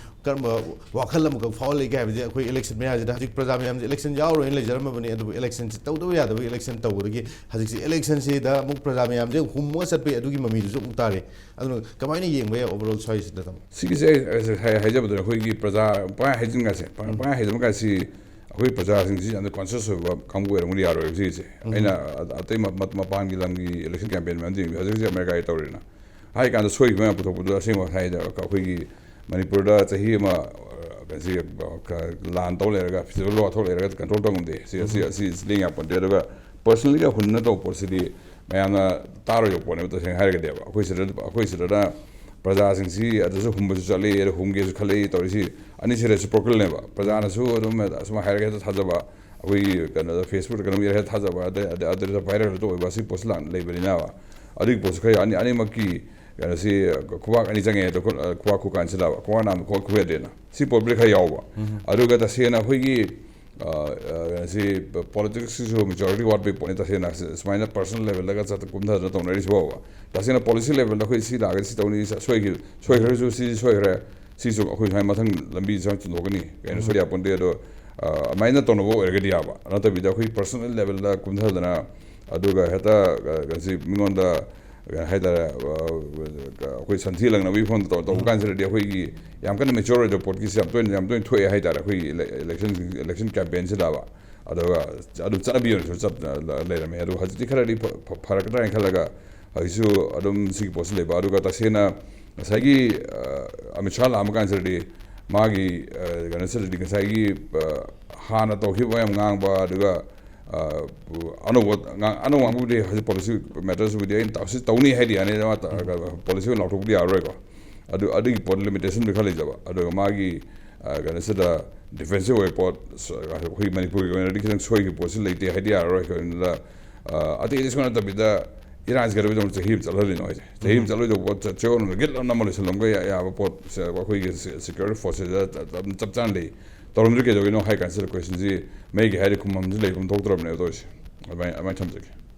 ꯀꯔꯝꯕ ꯋꯥꯈꯜ ꯑꯃꯈꯛ ꯐꯥꯎꯍꯜꯂꯤꯒꯦ ꯍꯥꯏꯕꯁꯦ, ꯑꯩꯈꯣꯏ ꯏꯂꯦꯛꯁꯟ ꯃꯌꯥꯁꯤꯗ ꯍꯧꯖꯤꯛ ꯄ꯭ꯔꯖꯥ ꯃꯌꯥꯝꯁꯦ ꯏꯂꯦꯛꯁꯟ ꯌꯥꯎꯔꯣꯏꯅ ꯂꯩꯖꯔꯝꯃꯕꯅꯤ, ꯑꯗꯨꯕꯨ ꯏꯂꯦꯛꯁꯟꯁꯤ ꯇꯧꯗꯕ ꯌꯥꯗꯕ ꯏꯂꯦꯛꯁꯟ ꯇꯧꯕꯗꯒꯤ ꯍꯧꯖꯤꯛꯁꯤ ꯏꯂꯦꯛꯁꯟꯁꯤꯗ ꯑꯃꯨꯛ ꯄ꯭ꯔꯖꯥ ꯃꯌꯥꯝꯁꯦ ꯍꯨꯝꯃꯒ ꯆꯠꯄꯒꯤ ꯑꯗꯨꯒꯤ ꯃꯃꯤꯗꯨꯁꯨ ꯑꯃꯨꯛ ꯇꯥꯔꯦ꯫ ꯑꯗꯨꯅ ꯀꯃꯥꯏꯅ ꯌꯦꯡꯕ ꯌꯥꯏ ꯑꯣꯚꯔꯑꯣꯜ ꯁ꯭ꯋꯥꯏꯁꯤꯗ, ꯇꯥꯃꯣ? ꯁꯤꯒꯤꯁꯦ ꯑꯩ ꯑꯩ ꯍꯥꯏ- ꯍꯥꯏꯖꯕꯗꯨꯅ ꯑꯩꯈꯣꯏꯒꯤ ꯄ꯭ꯔꯖꯥ ꯄꯥꯡ ꯍꯥꯏꯖꯤꯟꯒꯁꯦ, ꯄꯥꯡ ꯄꯥꯡ ꯍꯥꯏꯖꯤꯟꯕꯒꯁꯤ ꯑꯩꯈꯣꯏ ꯄ꯭ꯔꯖꯥꯁꯤꯡꯁꯤ ꯌꯥꯝꯅ ꯀꯣꯟꯁꯤꯌꯁ ꯑꯣꯏꯕ ꯀꯥꯡꯕꯨ ꯑꯣꯏꯔꯝꯒꯅꯤ ꯌꯥꯔꯣꯏꯕ ꯁꯤꯒꯤꯁꯦ꯫ ꯑꯩꯅ ꯑ- ꯑꯇꯩ ꯃ- ꯃ- ꯃꯄꯥꯟꯒꯤ ꯂꯝꯒꯤ ꯏꯂꯦꯛꯁꯟ ꯀꯦꯝꯄꯦꯟ ꯃꯌꯥꯝ ꯌꯦꯡꯕꯤꯌꯨ, ꯍꯧꯖꯤꯛ ꯍꯧꯖꯤꯛ ꯑꯃꯦꯔꯤꯀꯥꯒꯤ ꯇꯧꯔꯤꯅ ꯍꯥꯏ ꯀꯥꯟꯗ ꯁꯣꯏꯈꯤꯕ ꯃꯌꯥꯝ ꯄꯨꯊꯣꯛꯄꯗꯣ ꯑꯁꯦꯡꯕ ꯍꯥꯏꯗ ꯑꯩꯈꯣꯏꯒꯤ ꯃꯅꯤꯄꯨꯔꯗ ꯆꯍꯤ ꯑꯃ ꯑ, ꯀꯩꯅꯣꯁꯤ, ꯑ, ꯂꯥꯟ ꯇꯧ ꯂꯩꯔꯒ, ꯐꯤꯖꯤꯀꯦꯜ ꯋꯥꯔ ꯇꯧ ꯂꯩꯔꯒ ꯀꯟꯇ꯭ꯔꯣꯜ ꯇꯧꯉꯝꯗꯦ꯫ ꯁꯤ ꯑꯁꯤ ꯑꯁꯤ ꯂꯦꯡ ꯌꯥꯄꯣꯟꯇꯦ꯫ ꯑꯗꯨꯒ ꯄꯔꯁꯅꯦꯜꯂꯤꯒ ꯍꯨꯟꯅ ꯇꯧꯕ ꯄꯣꯠꯁꯤꯗꯤ ꯃꯌꯥꯝꯅ ꯇꯥꯔꯣꯏꯗꯕ ꯄꯣꯠꯅꯦꯕ꯫ ꯇꯁꯦꯡꯅ ꯍꯥꯏꯔꯒꯗꯤꯕ ꯑꯩꯈꯣꯏ ꯁꯤꯗ ꯑꯩꯈꯣꯏ ꯁꯤꯗꯅ ꯄ꯭ꯔꯖꯥꯁꯤꯡꯁꯤ ꯑꯗꯨꯁꯨ ꯍꯨꯝꯕꯁꯨ ꯆꯠꯂꯤ, ꯑꯗ ꯍꯨꯝꯒꯦꯁꯨ ꯈꯜꯂꯛꯏ ꯇꯧꯔꯤꯁꯤ꯫ ꯑꯅꯤꯁꯤ ꯔꯦꯁꯤꯄ꯭ꯔꯣꯀꯦꯜꯅꯦꯕ꯫ ꯄ꯭ꯔꯖꯥꯅꯁꯨ ꯑꯗꯨꯝ ꯑꯁꯨꯃꯥꯏꯅ ꯍꯥꯏꯔꯒ ꯍꯦꯛꯇ ꯊꯥꯖꯕ, ꯑꯩꯈꯣꯏꯒꯤ ꯀꯩꯅꯣꯗ ꯐꯦꯁꯕꯨꯛꯇ ꯀꯩꯅꯣꯝ ꯏꯔꯒ ꯍꯦꯛꯇ ꯊꯥꯖꯕ, ꯑꯗꯩ ꯑꯗꯩ ꯑꯗꯨꯗ ꯚꯥꯏꯔꯦꯜ ꯍꯦꯛꯇ ꯑꯣꯏꯕ, ꯑꯁꯤ ꯄꯣꯠꯁꯤ ꯂꯥꯛ- ꯂꯩꯕꯅꯤꯅꯕ꯫ ꯑꯗꯨꯒꯤ ꯄꯣꯠꯁꯨ ꯈꯔ ꯑꯅꯤ ꯑꯅꯤꯃꯛꯀꯤ ꯀꯩꯅꯣꯁꯤ ꯈꯨꯕꯥꯛ ꯑꯅꯤ ꯆꯪꯉꯦ ꯍꯦꯛꯇ ꯈꯨ- ꯈꯨꯕꯥꯛ ꯈꯨꯀꯥꯟꯁꯤꯜꯂꯕ, ꯈꯨꯕꯥꯛ ꯅꯥꯝ ꯈꯨꯕꯥꯛ ꯈꯨꯌꯥꯗꯦꯅ꯫ ꯁꯤ ꯄꯣꯠꯄꯨꯗꯤ ꯈꯔ ꯌꯥꯎꯕ꯫ ꯑꯗꯨꯒ ꯇꯁꯦꯡꯅ ꯑꯩꯈꯣꯏꯒꯤ ꯑ, ꯑ, ꯁꯤ ꯄꯣꯂꯤꯇꯤꯛꯁꯀꯤꯁꯨ ꯃꯦꯆꯣꯔꯤꯇꯤ ꯋꯥꯠꯄꯒꯤ ꯄꯣꯠꯅꯤ꯫ ꯇꯁꯦꯡꯅ ꯁꯤ- ꯁꯨꯃꯥꯏꯅ ꯄꯔꯁꯣꯅꯦꯜ ꯂꯦꯚꯦꯜꯗꯒ ꯆꯠ ꯀꯨꯝꯊꯗꯅ ꯇꯧꯅꯔꯤꯁꯤ ꯐꯥꯎꯕ꯫ ꯇꯁꯦꯡꯅ ꯄꯣꯂꯤꯁꯤ ꯂꯦꯚꯦꯜꯗ ꯑꯩꯈꯣꯏ ꯁꯤ ꯂꯥꯛꯑꯒꯗꯤ ꯁꯤ ꯇꯧꯅꯤ, ꯁꯤ ꯁꯣꯏꯈꯤ- ꯁꯣꯏꯈ꯭ꯔꯁꯨ ꯁꯤ ꯁꯣꯏꯈ꯭ꯔꯦ, ꯁꯤꯁꯨ ꯑꯩꯈꯣꯏ ꯁꯨꯃꯥꯏꯅ ꯃꯊꯪ ꯂꯝꯕꯤ ꯁꯨꯃꯥꯏꯅ ꯆꯨꯝꯊꯣꯛꯀꯅꯤ, ꯀꯩꯅꯣ ꯁꯣꯏ ꯌꯥꯄꯣꯟꯇꯦ꯫ ꯑꯗꯣ ꯑ, ꯑꯗꯨꯃꯥꯏꯅ ꯇꯧꯅꯕ ꯑꯣꯏꯔꯒꯗꯤ ꯌꯥꯕ, ꯅꯠꯇꯕꯤꯗ ꯑꯩꯈꯣꯏ ꯄꯔꯁꯣꯅꯦꯜ ꯂꯦꯚꯦꯜꯗ ꯀꯨꯝꯊꯗꯅ ꯑꯗꯨꯒ ꯍꯦꯛꯇ ꯑ, ꯁꯤ ꯃꯤꯉꯣꯟꯗ ꯀꯩ ꯍꯥꯏꯇꯥꯔꯦ, ꯑ, ꯑꯩꯈꯣꯏ ꯁꯟꯊꯤ ꯂꯪꯅꯕꯒꯤ ꯐꯣꯟ ꯇꯧ- ꯇꯧꯕ ꯀꯥꯟꯁꯤꯗꯗꯤ ꯑꯩꯈꯣꯏꯒꯤ ꯌꯥꯝ ꯀꯟꯅ ꯃꯦꯆꯣꯔ ꯑꯣꯏꯗꯕ ꯄꯣꯠꯀꯤꯁꯤ ꯌꯥꯝ ꯇꯣꯏꯅ ꯌꯥꯝ ꯇꯣꯏꯅ ꯊꯣꯛꯑꯦ ꯍꯥꯏꯇꯥꯔꯦ꯫ ꯑꯩꯈꯣꯏꯒꯤ ꯏꯂꯦꯛꯁꯟ ꯏꯂꯦꯛꯁꯟ ꯀꯦꯝꯄꯦꯟꯁꯤꯗꯕ꯫ ꯑꯗꯨꯒ ꯑꯗꯨꯝ ꯆꯠꯅꯕꯤ ꯑꯣꯏꯅꯁꯨ ꯆꯠ- ꯂꯩꯔꯝꯃꯦ꯫ ꯑꯗꯨ ꯍꯧꯖꯤꯛꯇꯤ ꯈꯔꯗꯤ ꯐ- ꯐ- ꯐꯔꯛꯀꯗ꯭ꯔꯥ ꯍꯥꯏꯅ ꯈꯜꯂꯒ ꯍꯧꯖꯤꯛꯁꯨ ꯑꯗꯨꯝ ꯁꯤꯒꯤ ꯄꯣꯠꯁꯤ ꯂꯩꯕ꯫ ꯑꯗꯨꯒ ꯇꯁꯦꯡꯅ ꯉꯁꯥꯏꯒꯤ ꯑ, ꯑꯃꯤꯠ ꯁꯥꯍ ꯂꯥꯛꯑꯝꯕ ꯀꯥꯟꯁꯤꯗꯗꯤ ꯃꯥꯒꯤ ꯑ, ꯀꯩꯅꯣꯁꯤꯗꯗꯤ ꯉꯁꯥꯏꯒꯤ ꯑ, ꯍꯥꯟꯅ ꯇꯧꯈꯤꯕ ꯃꯌꯥꯝ ꯉꯥꯡꯕ, ꯑꯗꯨꯒ ꯑ, ꯑꯅꯧꯕ ꯉꯥꯡ- ꯑꯅꯧꯕ ꯉꯥꯡꯕꯕꯨꯗꯤ ꯍꯧꯖꯤꯛ ꯄꯣꯂꯤꯁꯤ ꯃꯦꯇꯔꯁꯤꯕꯨꯗꯤ ꯑꯩꯅ ꯇꯧꯁꯤ ꯇꯧꯅꯤ ꯍꯥꯏꯗꯤ ꯌꯥꯅꯤ, ꯄꯣꯂꯤꯁꯤ ꯑꯣꯏꯅ ꯂꯥꯎꯊꯣꯛꯄꯗꯤ ꯌꯥꯔꯔꯣꯏꯀꯣ꯫ ꯑꯗꯨ ꯑꯗꯨꯒꯤ ꯄꯣꯠ ꯂꯤꯃꯤꯇꯦꯁꯟꯗꯤ ꯈꯔ ꯂꯩꯖꯕ꯫ ꯑꯗꯨꯒ ꯃꯥꯒꯤ ꯑ, ꯀꯩꯅꯣꯁꯤꯗ ꯗꯤꯐꯦꯟꯁꯤꯞ ꯑꯣꯏꯕ ꯄꯣꯠ, ꯁ- ꯑꯩꯈꯣꯏ ꯃꯅꯤꯄꯨꯔꯒꯤ ꯑꯣꯏꯅꯗꯤ ꯈꯤꯇꯪ ꯁꯣꯏꯈꯤꯕ ꯄꯣꯠꯁꯤ ꯂꯩꯇꯦ ꯍꯥꯏꯗꯤ ꯌꯥꯔꯔꯣꯏ꯫ ꯀꯩꯒꯤꯅꯣꯗ ꯑ, ꯑꯇꯩ ꯑꯇꯩ ꯁꯨ ꯅꯠꯇꯕꯤꯗ ꯏꯔꯥꯡꯁꯤ ꯀꯩꯗꯧꯕꯩꯗꯧꯅ ꯆꯍꯤ ꯑꯃ ꯆꯠꯍꯜꯂꯤꯅꯣ ꯍꯥꯏꯁꯦ? ꯆꯍꯤ ꯑꯃ ꯆꯠꯂꯣꯏꯗꯧꯕ ꯄꯣꯠ ꯆ- ꯆꯌꯣꯜ ꯑꯃꯗ ꯒꯤꯠ ꯑꯃ ꯅꯝꯃ ꯂꯣꯏꯁꯤꯜꯂꯝꯕ ꯌꯥ- ꯌꯥꯕ ꯄꯣꯠꯁꯦ ꯑꯩꯈꯣꯏꯒꯤ ꯁꯦ- ꯁꯦꯀ꯭ꯌꯨꯔꯤꯇꯤ ꯐꯣꯔꯁꯁꯤꯗ ꯆ- ꯆ- ꯆꯞ ꯆꯥꯅ ꯂꯩ꯫ ꯇꯧꯔꯝꯗ꯭ꯔꯤ ꯀꯩꯗꯧꯒꯤꯅꯣ ꯍꯥꯏ ꯀꯥꯟꯁꯤꯗ ꯀꯣꯏꯁꯟꯁꯤ ꯃꯩꯒꯤ ꯍꯥꯏꯔꯗꯤ ꯈꯨꯝꯐꯝꯁꯤ ꯂꯩꯐꯝ ꯊꯣꯛꯇ꯭ꯔꯕꯅꯦꯕ ꯇꯧꯔꯤꯁꯦ꯫ ꯑꯗꯨꯃꯥꯏꯅ ꯑꯗꯨꯃꯥꯏꯅ ꯊꯝꯖꯒꯦ꯫